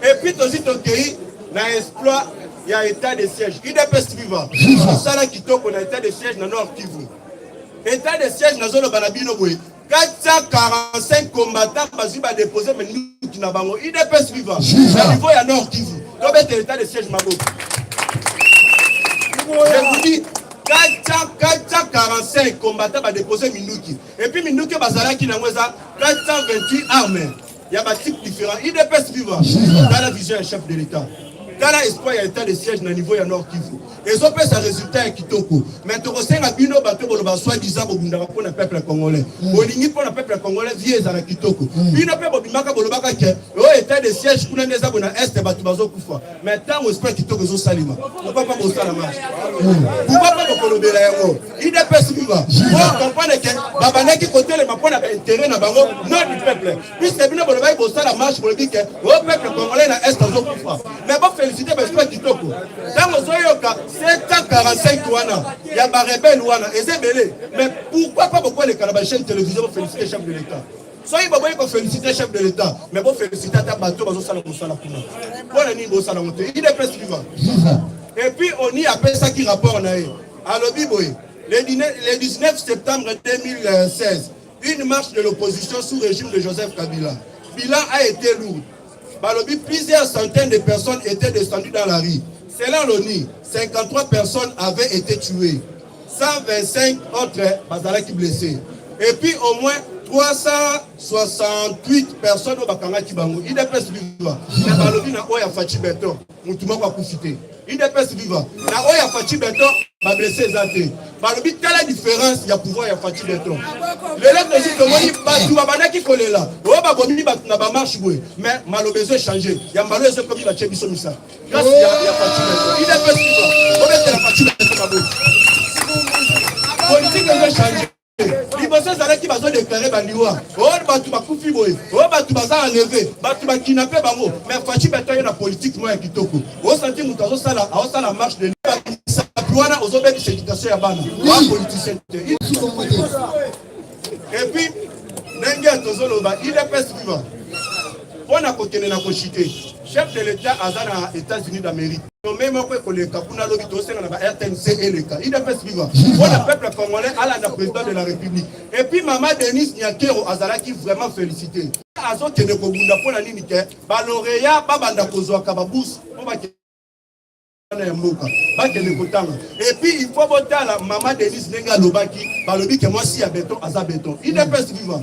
Et puis tozi tokei na exploit ya état de siège. UDPS viva. Mosala kitoko na état de siège na Nord Kivu. État de siège nazoloba na bino boye 445 combattants bazwi ba déposer minduki na bango. UDPS viva. Na niveau ya Nord Kivu. Tobeta état de siège maboko. Je vous dis 445 combattants ba déposer minduki. Et puis minduki bazalaki nango eza 428 armes ya ba types différents. UDPS viva. Tala vision ya chef de l'État. Tala espoir ya état de siège na niveau ya Nord Kivu. Ezopesa résultat ya kitoko. Mais tokosenga bino bato boloba soi disant bobundaka mpo na peuple congolais. Bolingi mpo na peuple congolais vie ezala kitoko. Bino mpe bobimaka bolobaka ke oyo état de siège kuna nde eza bona est bato bazokufa. Mais ntango espoir kitoko ezosalema, pourquoi pas bosala marche? Pourquoi pas bokolobela yango? UDPS viva. Po comprendre ke babandaki kotelema mpo na ba intérêt na bango non du peuple. Puisque bino bolobaki bosala marche bolobi ke o peuple congolais na est azokufa. Mais bo féliciter ba espoir kitoko. Ntango ozoyoka 745 wana ya ba rebelle wana eza ebele. Mais pourquoi pas bokoleka na ba chaîne télévision bo féliciter chef de l'État? Soki boboyi ko féliciter chef de l'État, mais bo féliciter ata bato bazosala mosala kuna. Mpo na nini bosala yango te? UDPS viva. Et puis ONU apesaki rapport na ye. Alobi boye, le 19 septembre 2016, une marche de l'opposition sous régime de Joseph Kabila. Bilan a été lourd. Balobi, plusieurs centaines de personnes étaient descendues dans la rue. Selon l'ONU, 53 personnes avaient été tuées. 125 autres bazalaki blessés. Et puis au moins 368 personnes oyo bakangaki bango. UDPS viva. Na balobi na oyo ya Fatshi Beton, mutu moko akufi te. UDPS viva. Na oyo ya Fatshi Beton, ba blessé eza te. Balobi tala différence ya pouvoir ya Fatshi Beton. Lelo tozi tomoni bato babandaki kolela oyo babomi bato na ba marche boye, mais maloba ezo changer. Ya mbalo ezo komi batie biso misala. Grâce ya Fatshi Beton. UDPS viva. Bobetela Fatshi Beton maboko. Politique ezo changer. Liboso ezalaki Oyokaki bazo declare ba liwa, oh bato bakufi boye, oh bato baza enleve, bato bakinape bango. Mais Fatshi Beton ye na politique moko ya kitoko. Osanti moto azosala aosala marche de misapi wana, ozobebisa education ya bana wa politicien te. Et puis ndenge tozoloba UDPS viva mpo na kokende na koshite, chef de l'État aza na États-Unis d'Amérique. Sommet moko ekoleka kuna lobi, tosenga na ba RTNC eleka. UDPS viva mpo na peuple congolais alanda président de la République. Et puis mama Denise Nyakeru azalaki vraiment félicité, azokende kobunda mpo na nini ke balauréat babanda kozwaka babourse mpo bakende ya mboka, bakende kotanga. Et puis il faut botala mama Denise ndenge alobaki, balobi ke mwasi ya beton aza beton. UDPS viva.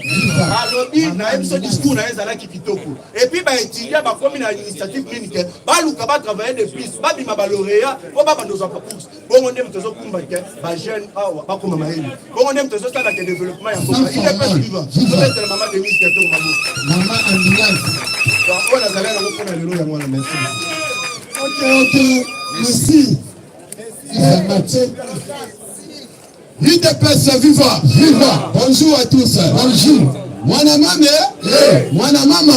Alobi nayebi so discours na ye ezalaki kitoko. Et puis baétudiant bakomi na initiative nini ke baluka batravailler de plus, babima balauréat mpo babanda ozwaka bourse. Bongo nde moto ezokumba ke bajeune awa bakoma mayele, bongo nde moto ezosala ke développement ya mboka. UDPS viva. Tobetela mama Denise Nyakeru maboko. Mama ambulance. Oyo nazali yango mpona lelo yango wana. Merci. Ok, merci. UDPS viva! Viva! Bonjour à tous. Bonjour. Mwana mame, mwana mama,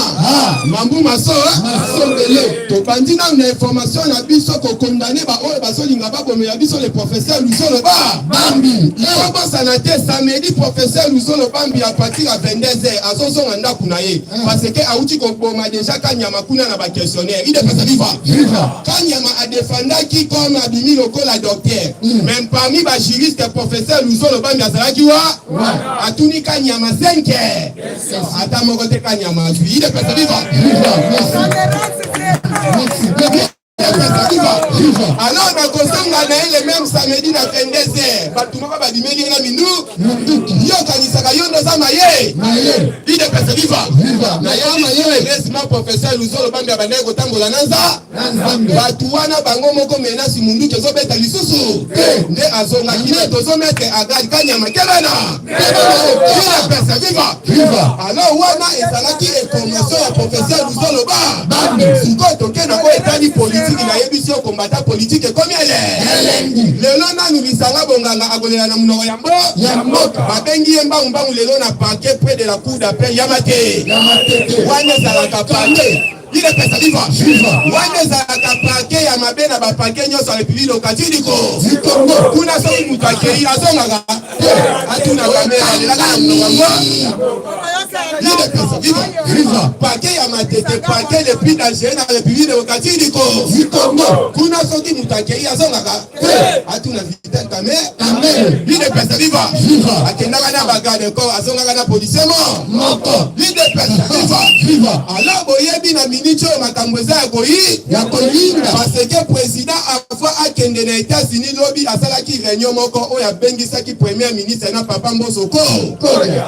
mambu maso, Masombele. Tobandi nanu na information na biso kokondane baoyo bazolinga babomela biso le professeur Luzolo ba Bambi. Tobosana te, samedi professeur Luzolo Bambi à partir ya 22h azozonga ndako na ye, parce que awuti koboma déjà Kanyama kuna na baquestionnaire. UDPS viva! Viva! Kanyama adefandaki comme abimi lokola docteur, mais parmi bajuriste professeur Luzolo Bambi azalaki wa atuni Kanyama 5 ata moko te. Kanyama azwi. UDPS viva! Viva! Merci. Merci. UDPS viva! Viva! Alors nakozonga na ye le même samedi na 22h, bato moko babimeli ye na mindu. Munduki. Yo okanisaka yo nde oza maye. Maye. UDPS viva! Viva! Nayebi heureusement professeur Luzolo Bambi abandaki kotambola na nza Na Nzambe. Bato wana bango moko menasi munduki ezobeta lisusu Te. nde azongaki ne tozomettre en garde Kanyama kebena. UDPS viva! Viva! Alors wana ezalaki information ya professeur Luzolo ba Bambi. Sikoyo tokenda oyo etali politiki. Nayebisi yo, kombata politike ekomi ele Elengi. Lelo nanu lisanga bonganga akolela na monoko ya mbo Ya mboka. Babengi ye mbangumbangu lelo na parquet près de la cour d'appel ya Mate. Ya Matete. Wana ezalaka parquet. UDPS viva! Viva! Wana ezalaka parquet ya mabe na baparquet nyonso ya République démocratique du Du Congo. Kuna soki moto akei, azongaka. Atuna kamera, alelaka na monoko yango. UDPS viva! Viva! Parquet ya Matete, parquet le plus dangereux na République démocratique du Du Congo. Kuna soki moto akei, azongaka. Atuna Vital Kamerhe. Kamerhe. UDPS viva! Viva! Akendaka na bagarde corps, azongaka na policier mo Moko. UDPS viva! Viva! Alors boyebi na miniti oyo makambo eza ya koyi Ya koyinda. Parce que président avant akende na États-Unis lobi, asalaki réunion moko oyo abengisaki premier ministre na papa Mboso ko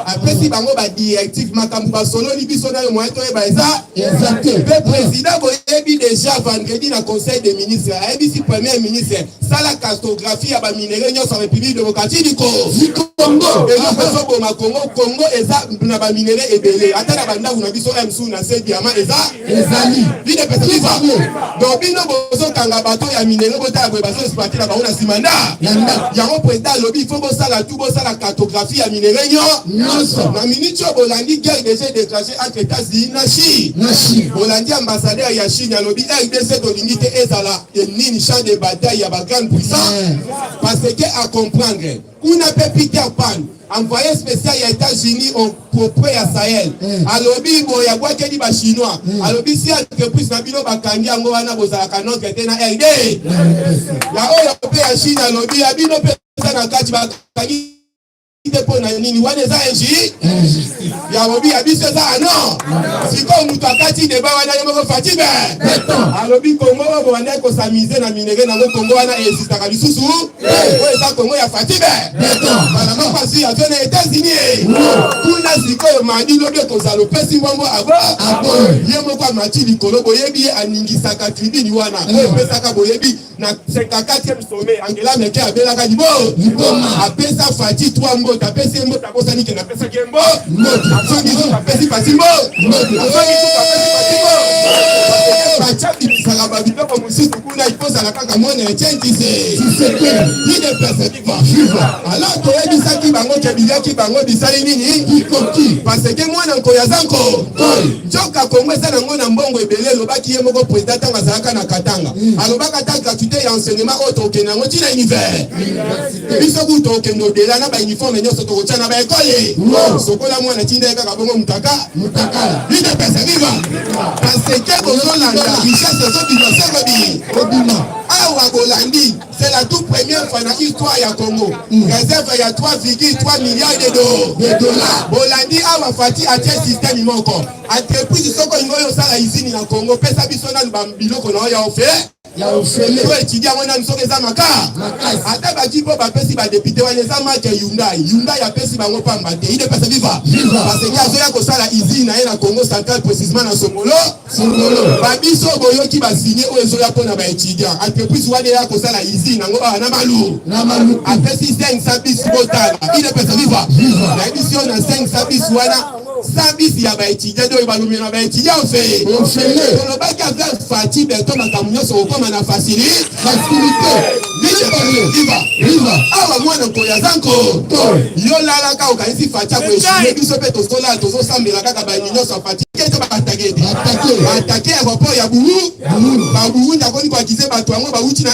apesi bango badirective. Makambo basololi, biso nayo moyen toyeba eza Eza te. Mpe président, boyebi déjà, vendredi na conseil des ministres ayebisi premier ministre: sala cartographie ya baminerai nyonso ya République démocratique du Congo. Du Congo. Eloko ezoboma Congo, Congo eza na baminerai ebele. Ata na bandako na biso msu na se diamant eza. Ezali. UDPS viva! Donc bino bozokanga bato ya minerai, botala boye, bazoexploite na bango na nsima nda Ya ndako. Yango président alobi il faut bosala tu, bosala cartographie ya minerai nyonso. Na miniti oyo bolandi, guerre déjà déclenché entre États-Unis na Chine. Na Chine. Bolandi ambassadeur ya Chine alobi RDC tolingi te ezala nini, champ de bataille ya bagrande puissance, parce que à comprendre kuna mpe Peter Pan, envoyé spécial ya États-Unis auprès ya Sahel, alobi boye, abwakeli bachinois, alobi si entreprise na bino bakangi yango wana, bozalaka notre te na RD. Ya oyo mpe ya Chine alobi ya bino mpe eza na kati, bakangi te mpo na nini? Wana eza injustice. Ya lobi ya biso eza ano. Sikoyo moto akati débat wana ye moko Fatshi Beton. Alobi Kongo oyo bobandaki kosamize na minerai nango, Kongo wana existaka lisusu, oyo eza Kongo ya Fatshi Beton. Bana moko azwi avion na États-Unis kuna. Sikoyo madi lobi ekozala opesi mbongo abo Aboyi. ye moko amati likolo. Boyebi ye aningisaka tribune wana oyo epesaka, boyebi na 54e sommet Angela Merkel abelaka libo. Liboma. Apesa Fatshi 3 mbote, apesi ye mbote, abosani kende apesaki ye mbo Mbote. Azongi susu, apesi Fatshi mbo Mbote. Azongi susu, apesi Fatshi mbo. Fatshi abimisaka ba biloko mosusu kuna, il faut ozala kaka mwana ya Etienne Tshisekedi. UDPS viva. Viva. Alors toyebisaki bango ke biliaki bango bisali nini? Bikoki. Parce que mwana nkoyi aza nko. Nkoyi. Nzoka Congo eza nango na mbongo ebele, elobaki ye moko president ntango azalaka na Katanga. Alobaka ata gratuite ya enseignement oyo tokokende yango ti na univers. Biso kutu tokokende odela na ba uniforme nyonso tokotia na ba ekole. Sokola mwana tinda ye kaka bongo mutaka. Mutakala. UDPS viva. Parce que bozolanda richesse ezobima seko bi. Obima. Awa bolandi, c'est la toute première fois na histoire ya Congo. Réserve ya 3,3 milliards de dollars. De dollars. Bolandi awa Fatshi atie système moko. Entreprise soko olingi oyo osala usine na Congo, pesa biso nanu ba biloko na yo ya ofele. Ya ofele. To étudier yango nanu soki eza maka. Makasi. Ata ba jeep oyo bapesi ba député wana eza marque Hyundai. Hyundai apesi bango pamba te. UDPS viva. Viva. Parce que azoya kosala usine na ye na Congo central précisément na Songolo. Songolo. Ba biso boyoki ba signé oyo ezoya mpona ba étudiant. Entreprise wana eya kosala usine yango awa na Malu. Na Maluku. Apesi 500 bis botala. UDPS viva. Viva. Nayebisi yo na 500 bis wana 100 bis ya ba étudiant oyo balumi na ba étudiant ofele. Ofele. Tolobaki avec Fatshi Beton makambo nyonso okoma na facilité. Facilité. Viva. Viva. Viva. Awa mwana nkoyi aza nko. Yo lalaka okanisi Fatshi akoeshiye biso mpe tozola tozosambela kaka bayini nyonso ya Fatshi kete baatake te. Baatake. Baatake aéroport ya Buhu. Ba Burundi akomi koakize bato yango bauti na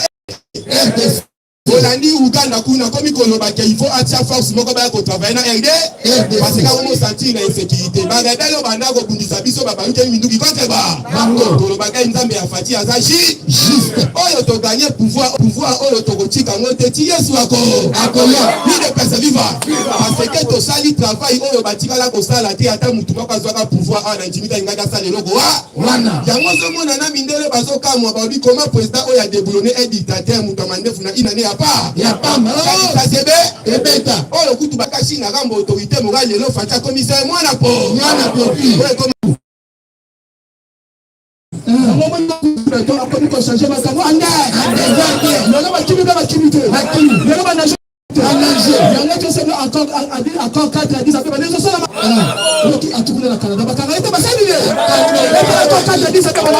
RDC. Bolandi Uganda kuna komi koloba ke il faut atia force moko baya kotravaille na RD RDC. parce que akomo sentir na insécurité. Ba rebelle oyo banda kobundisa biso babalukeli minduki contre ba Bango. Tolobaka Nzambe ya Fatshi aza Juste. Oyo toganye pouvoir, pouvoir oyo tokotika yango te ti Yesu ako Akoya. UDPS viva. Parce que tosali travail oyo batikala kosala te, ata mutu moko azwaka pouvoir awa na intimité alingaki asala eloko wa Wana. Yango ozomona na mindele bazokamwa, balobi comment président oyo adeboulonné un dictateur moto ya mandefu na inane ya pa Ya pamba. Kanisa sebe Ebeta. Oyo kutu bakasi na rambo autorité morale lelo Fatshi akomisa ye mwana po Mwana popi. Oyo ekoma Yango moni beton akomi kochange makambo ande. Lelo bakimi mpe bakimi te. Lelo banage yango tosala accord accord 4 ya 10 ape bande ezosalama oyoki atukuna na Canada bakanga ye te basali ye ete accord 4 ya 10 ape bango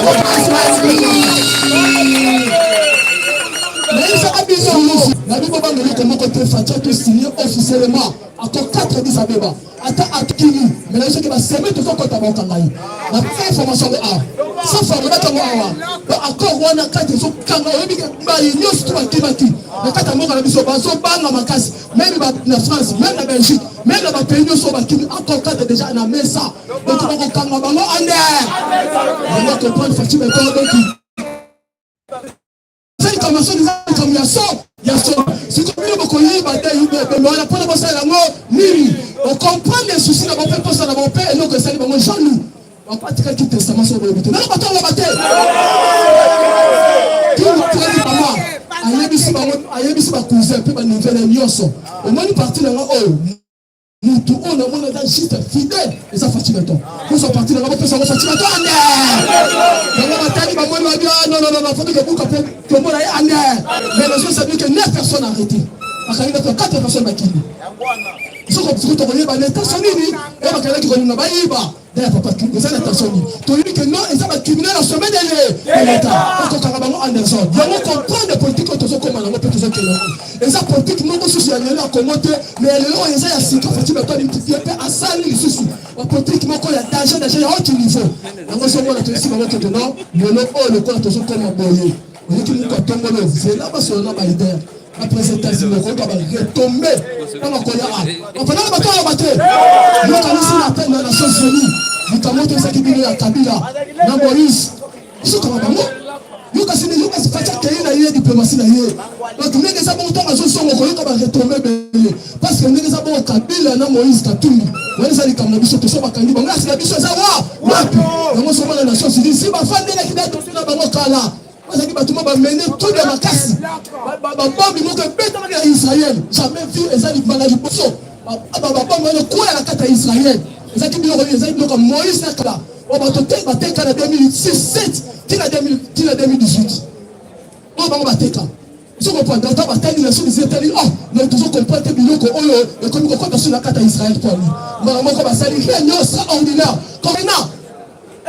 nayebisaka bino na bino banga eloko moko te. Fatshi tosigne officiellement accord 4 ya 10 abeba ata akimi me nayebi soki baseme tozokɔta baokanga ye. Napesa information yango awa sauf alobaki yango awa ba accord wana kati ezokanga. Oyebi ke baye nyonso to bakimaki na kati ya mboka na biso bazobanga makasi, même na France, même na Belgique, même na bapays nyonso oyo bakimi. Accord 4 déjà na mesa, donc bakokanga bango ande yango comprendre Fatshi Beton. Donc eza likambo ya soni, eza likambo ya so ya so. Sikoyo bino bokoyiba te ebembe wana mpona bosala yango nini? Okomprendre susi na bango mpe mposa na bango mpe eloko esali bango jaloux. Bapatikaki testament so boyebi te nano bato aloba te. Kingo mama ayebisi bango, ayebisi bacousin mpe banouvelle nyonso. Omoni parti na nga oyo, mutu oyo namoni aza juste fidèle eza Fatshi Beton. Kozwa parti nanga, bopesa yango Fatshi Beton ande. Yango batali bamoni babi ah non non non, faut tokebuka mpe tomona ye ande. Mais nazosabi que 9 personnes arrêtées, bakangi bato, 4 personnes bakimi. Soko siko tokoyeba na intention nini oyo bakendaki kolinga bayiba ya papa. Eza na intention nini? Toyebi ke non, eza bacriminel au sommet de l'état, bakokanga bango Anderson. Yango comprendre politique oyo tozokoma nango mpe tozokende yango eza politique moko susu ya lelo ya Congo te, mais ya lelo oyo eza ya sika. Fatshi Beton ye mpe asali lisusu bapolitique moko ya danger, danger ya haut niveau. Yango ozomona toyesi bango kete non, lelo oyo lokola tozokoma boye, oyoki moko atongolo zela basolo na baleader après États-Unis, okoyoka baretombe ntango akoya a bafandaka bato oyo bate yokanisi na Nations Unies likambo to ezaki bino ya Kabila na Moïse sokaka bango. Yokasi yokasi Fatshi akei na ye diplomatie na ye. Donc ndenge eza bongo, ntango azosonga okoyoka baretombe ebele, parce que ndenge eza bongo, Kabila na Moïse Katumbi wana eza likambo na biso toso bakangi bango asi na biso eza wa wapi. Yango somona Nations Unies si bafandelaki na dossier na bango kala, bazalaki bato mo bamene tude ya makasi, babombi moko ebetamaki na Israel jamais vu. Eza libala liboso babombi wana ekwea na kati ya Israel. Ezalaki biloko nini? Ezalaki biloko ya Moïse na kala oyo bato te bateka na 2006 7 tina 2018 oyo bango bateka. Ozo comprendre? Ata batali na soki etali, oh mais tozo comprendre te biloko oyo ekomi kokota so na kati ya Israel. Kwani mbala moko basali réunion extraordinaire comme na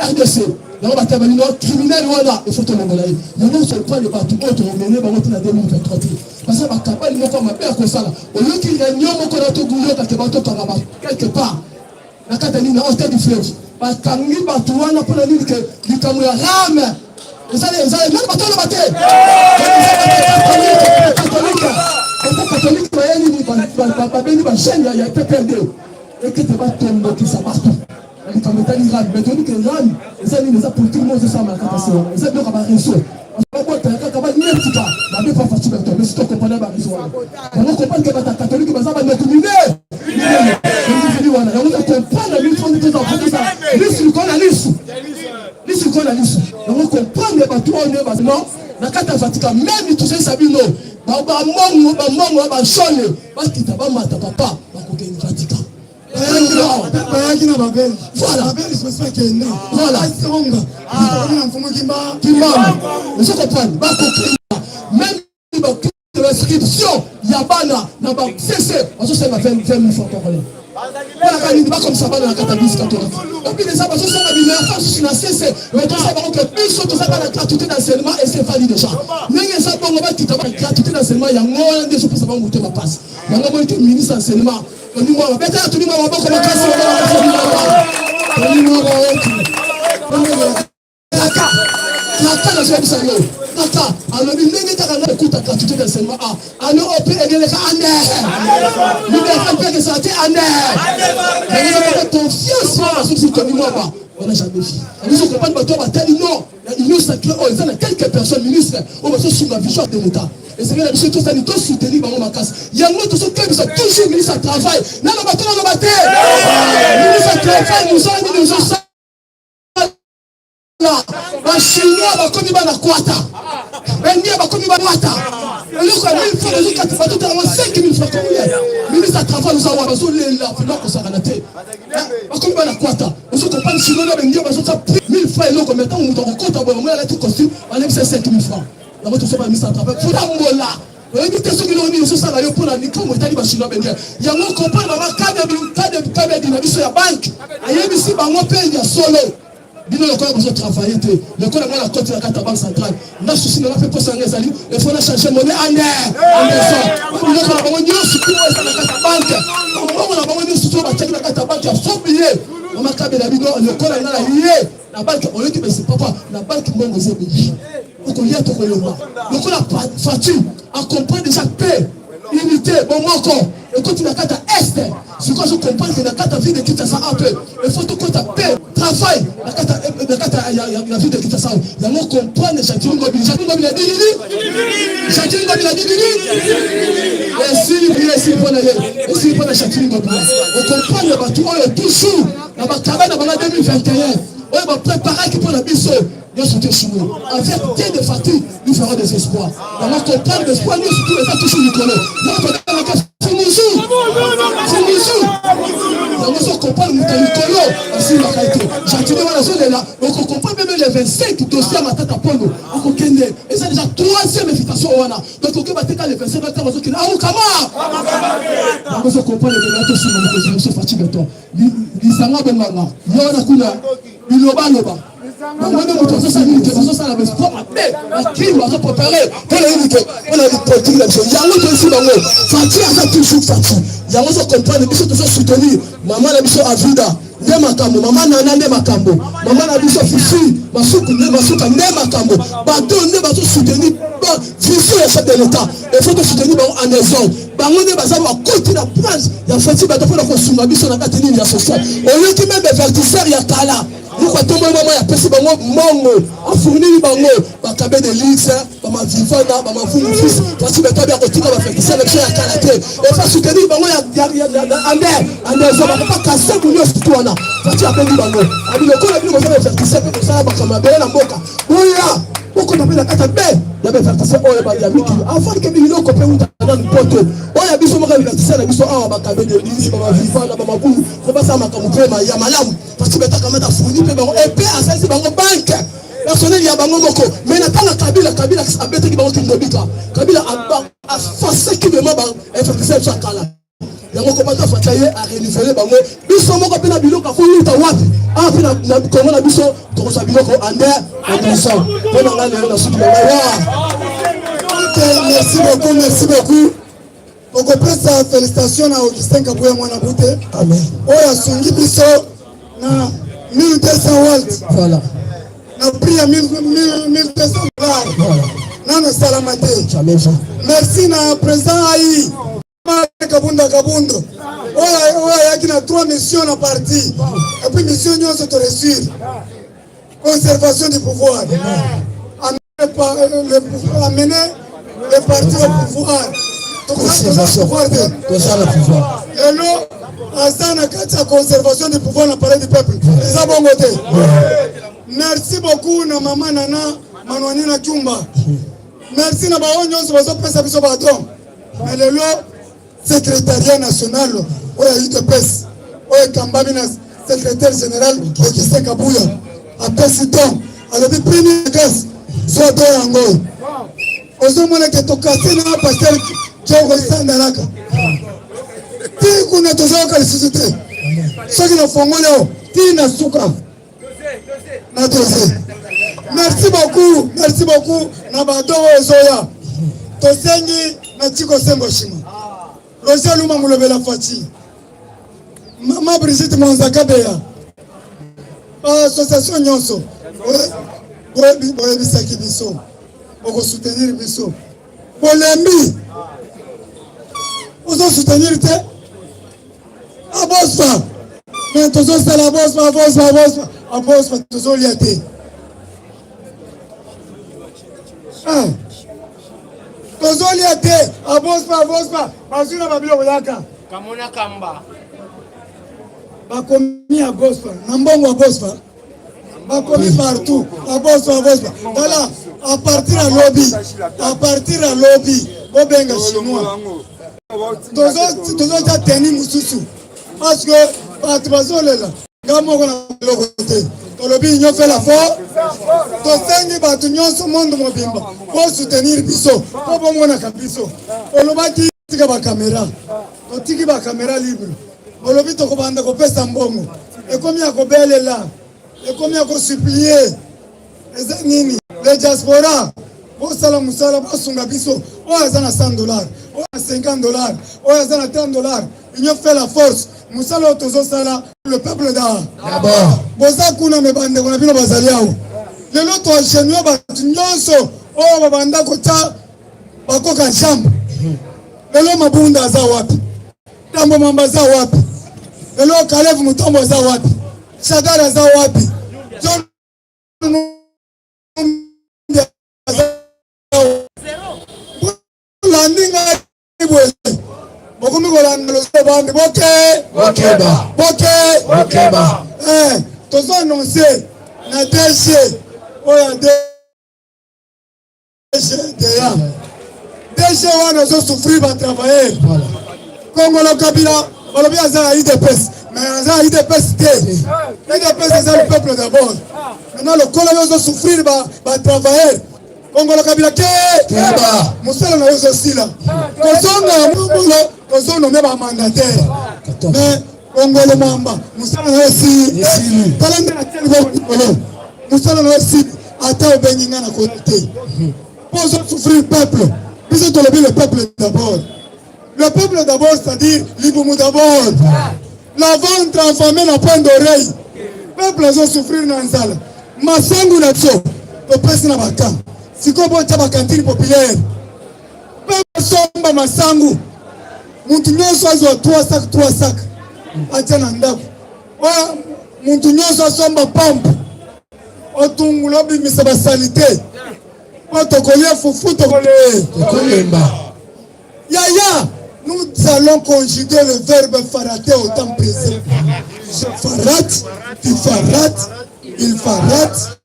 RDC. Yango bato ya balino criminel wana il faut tolongola ye. Yango tokopale bato oyo tokomene bango ti na 2023 te. Baza bakabali moko ya mabe ya kosala. Oyoki réunion moko na tokoyoka ke bato kanga ba quelque part na kati ya nini na hôtel du fleuve. Bakangi bato wana mpo na nini ke likambo ya rame ezali ezali nani bato oloba te. Katolike bato katolike baye nini babengi ba jeune ya PPRD ekete batombokisa bato. Na likambo etali RAM, mais toyebi ke RAM eza nini, eza politique moko ezosalama na kati ya sewa, eza biloko ya ba réseau babotaka kaka banyetika mabe pa Fatshi Beton, mais si tokomprendre ba réseau wana yango comprendre ke bato ya katolike baza bandeko minene minene wana yango to comprendre biso nde toza toza lisu likolo na lisu lisu likolo na lisu yango comprendre bato oyo nde ba non na kati ya Vatican meme tozoyisa bino bamongo bamongo ya bashole bakita bamata papa bakokende Vatican. Bayaki na babelge. Voilà. Babelge basi bakende. Voilà. Basonga. Bakomi na mfumu Kimba. Kimbangu. Ozo comprendre? Bakokenda. Même inscription ya bana na ba CC bazosenga 20 000 francs congolais. Mpona nini bakomisa bana na kati ya bisi catholique? Epuis deja bazosenga minerval susu na CC, mais toza bango ke biso toza bana gratuité d'enseignement et c'est valide déjà. Ndenge eza bongo bakita ba gratuité d'enseignement yango wana nde ezopesa bango motema mpasi. Yango moni ke ministre enseignement Tony betela Tony Mwaba maboko makasi. Tony Mwaba wetu. Kaka, kaka nazoyebisa yo. Kaka, alobi ndenge kaka na ekuta gratuité d'enseignement a. Ano ope egeleka ane. Liberté mpe ezala te ane. Yango confiance wana soki Tony Mwaba on n'a jamais vu. Nous comprenons bato batali non. Na union sacrée oyo eza na quelques personnes ministres oyo bazosunga vision de l'État. Esengeli na biso tosali to soutenir bango makasi. Yango tozokebisa toujours ministre ya travail. Naloba to naloba te. Ministre ya travail mosala nini ozosala? Ba chinois bakomi bana kwata. Ba bakomi bana kwata. Eloko ya 1000 francs bazokata bato tala 5000 francs congolais. Ministre ya travail oza wana bazolela vraiment kosakana te. Bakomi bana kwata. Ozo comprendre chinois na bengi bazotya 1000 francs eloko mais ntango moto akokota boye omoni alati costume balebisa 5000 francs. Yango tozo ba ministre ya travail futambola. Oyebi te soki eloko nini ezosala yo mpona likambo etali ba chinois bengi. Yango comprendre mama kabedi na biso ya banque ayebisi bango mpe ya solo. Bino lokola bozo travailler te, lokola nga na koti na kati ya banque centrale, nga souci na nga mpe posa nga ezali il faut na changer monnaie en en maison. Biloko na bango nyonso tout eza na kati ya banque, mbongo na bango nyonso tout batiaki na kati ya banque ya faux billet. Mama kabela bino lokola nga na ye na banque, oyoki besi papa na banque mbongo eza ebele, okolia tokolemba. Lokola Fatshi a comprendre déjà paix, unité, bomoko ekoti na kati ya est. Sikoyo azo comprendre que na kati ya ville de Kinshasa ape il faut tokota pe travail na kati na kati ya ya ville de Kinshasa. Yango comprendre Gentiny Ngobila, Gentiny Ngobila dilili, Gentiny Ngobila dilili, esili bien, esili mpo na ye, esili mpo na Gentiny Ngobila. Okomprendre bato oyo toujours na bakaba na bango 2021 oyo bapreparaki mpo na biso nyonso te échoué. Avec Dieu de fatigue, nous ferons des espoirs. Yango comprendre espoir nyonso tu eza toujours likolo. Yango tobengaka fumuzu. Fumuzu. Yango so comprendre moto ya likolo asimbaka ye te. Gentiny wana azolela, okokomprendre meme le 25 dossier ya Matata Ponyo akokende. Eza déjà troisième invitation wana. Donc okeba te ka le 25 ntango azokende akokama. Yango so comprendre que tosunga mokonzi na biso Fatshi Beton. Lisanga bonganga yo wana kuna bilobaloba bango nde moto azosala nini te, bazosala baespoir mabe, bacrime bazoprepare mpona nini te, mpona politique na biso. Yango toyesi bango Fatshi aza toujours Fatshi. Yango ozo comprendre biso tozo soutenir mama na biso Avida nde makambo, mama Nana nde makambo, mama na biso Fifi Masuku nde masuka nde makambo. Bato nde bazo soutenir vision ya chef de l'État, il faut to soutenir bango en désordre. Bango nde baza bakoti na prince ya Fatshi bato mpona kosunga biso na kati nini ya social. Oyoki meme investisseur ya kala moko atomboli mama apesi bango mbongo, afourniri bango bakabe de luxe, bamavivana, bamavungu fils. Fatshi bato abia kotika bainvestisseur na biso ya kala te, efa soutenir bango ya ander bapapa kasebu nyonso tu wana. Fatshi abengi bango abi lokola bino boza bainvestisseur mpe kosala makambo mabele na mboka, boya bokota mpe na kati ya be ya bainvestisseur oyo ya mikili avant ke biloko mpe uta nanu poto oyo ya biso moko ya investisseur na biso awa, bakabe de luxe, bamavivana, bamabulu, fo basala makambo mpe ya malamu. Fatshi betaka mata fourni mpe bango epe asalisi bango banque personnel ya bango moko. Mais na ntango Kabila, Kabila abetaki bango kindobika, Kabila afasaki vraiment ba investisseur biso ya kala. Yango combattant Fatshi aye a renouveler bango. Biso moko mpe na biloko akoluta wapi? Awa mpe na Congo na biso tokozwa biloko ande en mpo na ngai lelo na suki na ngai wa. Ok, merci beaucoup, merci beaucoup. Tokopesa félicitation na Augustin Kabuya mwana bute. Amen. Oyo asungi biso na 1200 watts. Voilà. Na prix ya 1200 dollars. Voilà. Nano esalama te. Jamais vu. Merci na président AI. Kabunda Kabundo. Oyo oyo ayaki na trois missions na parti. Et puis mission nyonso to réussir. Conservation du pouvoir. Amener le parti au pouvoir. Conservation. Toza na pouvoir. Lelo aza na kati ya conservation du pouvoir na palais du peuple. Eza bongo te. Merci beaucoup na mama Nana Manwani na Chumba. Merci na baoyo nyonso bazopesa biso ba don. Mais lelo secrétariat national oyo ya UDPS oyo ekambami na secrétaire général Augustin Kabuya apesi don, alobi premier grâce zwa don yango. Ozomona ke tokase na pasteur Diogo Sandalaka ti kuna tozoyoka lisusu te, soki nafongoli oyo ti na suka na dose. Merci beaucoup, merci beaucoup na bado oyo ezoya. Tosengi na Tiko Sembo Shima, Roger Luma Mulobela Fatshi, Mama Brigitte Mwanza Kabeya, ba association nyonso boyebisaki biso bokosoutenir biso, bolembi ozosoutenir te abospa me tozosala abospa abospa abospa abospa tozolia te. Ah. Tozolia te abospa abospa bazwi na babiloko yaka kamona kamba bakomi abospa na mbongo abospa bakomi partout abospa abospa. Tala a partir ya lobi, a partir ya lobi bobenga chinois, tozotya teni mosusu parce que bato bazolela nga moko na eloko te. Tolobi union fait la force, tosengi bato nyonso monde mobimba bosoutenir biso mpo bomonaka biso. Olobaki tika bakamera, totiki bakamera libre. Olobi tokobanda kopesa mbongo, ekomi ya kobelela, ekomi ya kosupplie. Eza nini? Le diaspora bosala mosala, bosunga biso. Oyo aza na 100 dollars, oyo na 50 dollars, oyo aza na 30 dollars. Union fait la force. Mosala oyo tozosala, le peuple d'abord. Boza kuna me bandeko na bino bazali awa. Lelo toagenue bato nyonso oyo babanda kotya bakoka jambe. Lelo Mabunda aza wapi? Tambo Mamba aza wapi? Lelo Kalev Mutombo aza wapi? Shadar aza wapi? John bolandi ngai boye, bokomi kolanda loso bambi boke bokeba boke bokeba. Tozo annonce na DG oyo ya DG deya DG wana azosouffrir batravailleur. Kongolo Kabila balobi aza ya UDPS, mais aza ya UDPS te. UDPS eza le peuple d'abord. Maintenant lokola yo ozosouffrir batravailleur, Kongolo Kabila ke keba, mosala na yo ezosila. Kozonga ya mobolo, tozonome bamandataire, mais Kongolo Mwamba mosala na yo esili. Tala nde atieli likolo, mosala na yo esili. Ata obengi nga na koya te mpo ozosouffrir peuple. Biso tolobi le peuple d'abord, le peuple d'abord, c'est-à-dire libumu d'abord, la ventre affamée na point d'oreille. Peuple azosouffrir na nzala. Masangu na biso topesi na bakamp, sikoyo botya bakantine populaire mpe basomba masangu. Mutu nyonso azwa 3 sac 3 sac atia na ndako. Oyo mutu nyonso asomba pompe, otungula, obimisa basalite mpo tokolia fufu, tokolemba. Yaya, nous allons conjuguer le verbe farater au temps présent. Je farate, tu farates, il farate,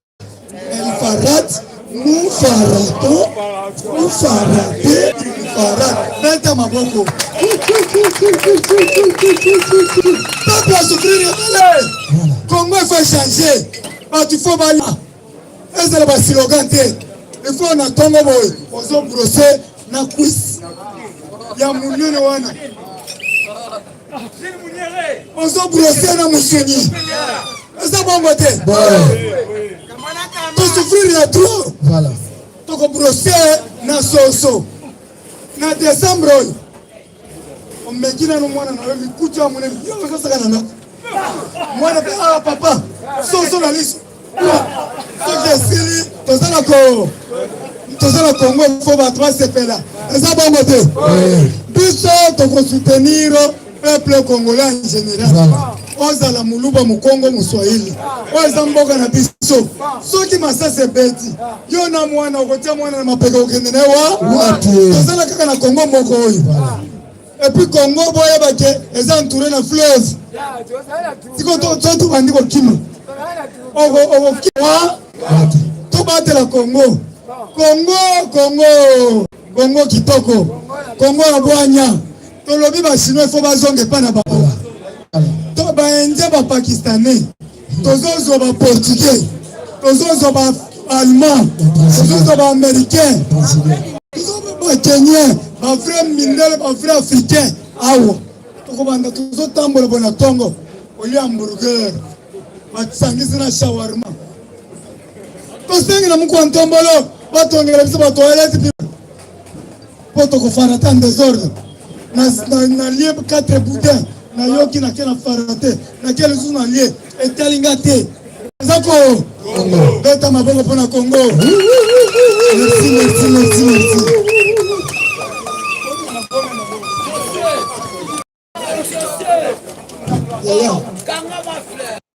elle farate, nous faratons, vous faratez, il farate. Beta maboko. Peuple a souffrir ebele. Congo il faut changer. Bato il faut balia. Ezala ba slogan te. Il faut na tongo boye ozo brosser na cuisse ya munene wana. Ozo brosser na musuni. Eza bongo te. To souffrir ya trop. Voilà. Toko brosser na soso. Na décembre oyo. Omeki nanu mwana na yo likutu ya monene. Yo ozosaka na ndako. Mwana pe ah papa, soso na liso. Soki esili toza na ko toza na Congo fo bato basepela. Eza bongo te. Biso tokosoutenir peuple congolais en général. Ozala muluba, mukongo, muswahili, oyo eza mboka na biso. Soki masasi ebeti yo na mwana, okotia mwana na mapeka, okende na ye wa wapi? Tozala kaka na Congo moko oyo. Et puis Congo boyeba ke eza entouré na fleuve. Siko to to tobandi kokima, okokima tobatela Congo. Congo, Congo, Congo kitoko, Congo ya bwanya. Tolobi ba Chinois fo bazonga epai na bango, to ba Indien, ba Pakistanais, tozozwa ba Portugais, tozozwa ba Allemand, tozozwa ba Américain, ba Kenyen, ba vrai mindele, ba vrai africain. Awa tokobanda tozotambola boye na ntongo, olia hamburger basangisi na shawarma. Tosengi na mokwa ntombolo batongela biso batoilette mpo tokofara te en désordre. Nalie 4 boudin, nayoki nake na fara te, nake lisusu nalie, etali nga te. Eza ko beta maboko mpo na Congo. Merci, merci, merci, merci. Yaya.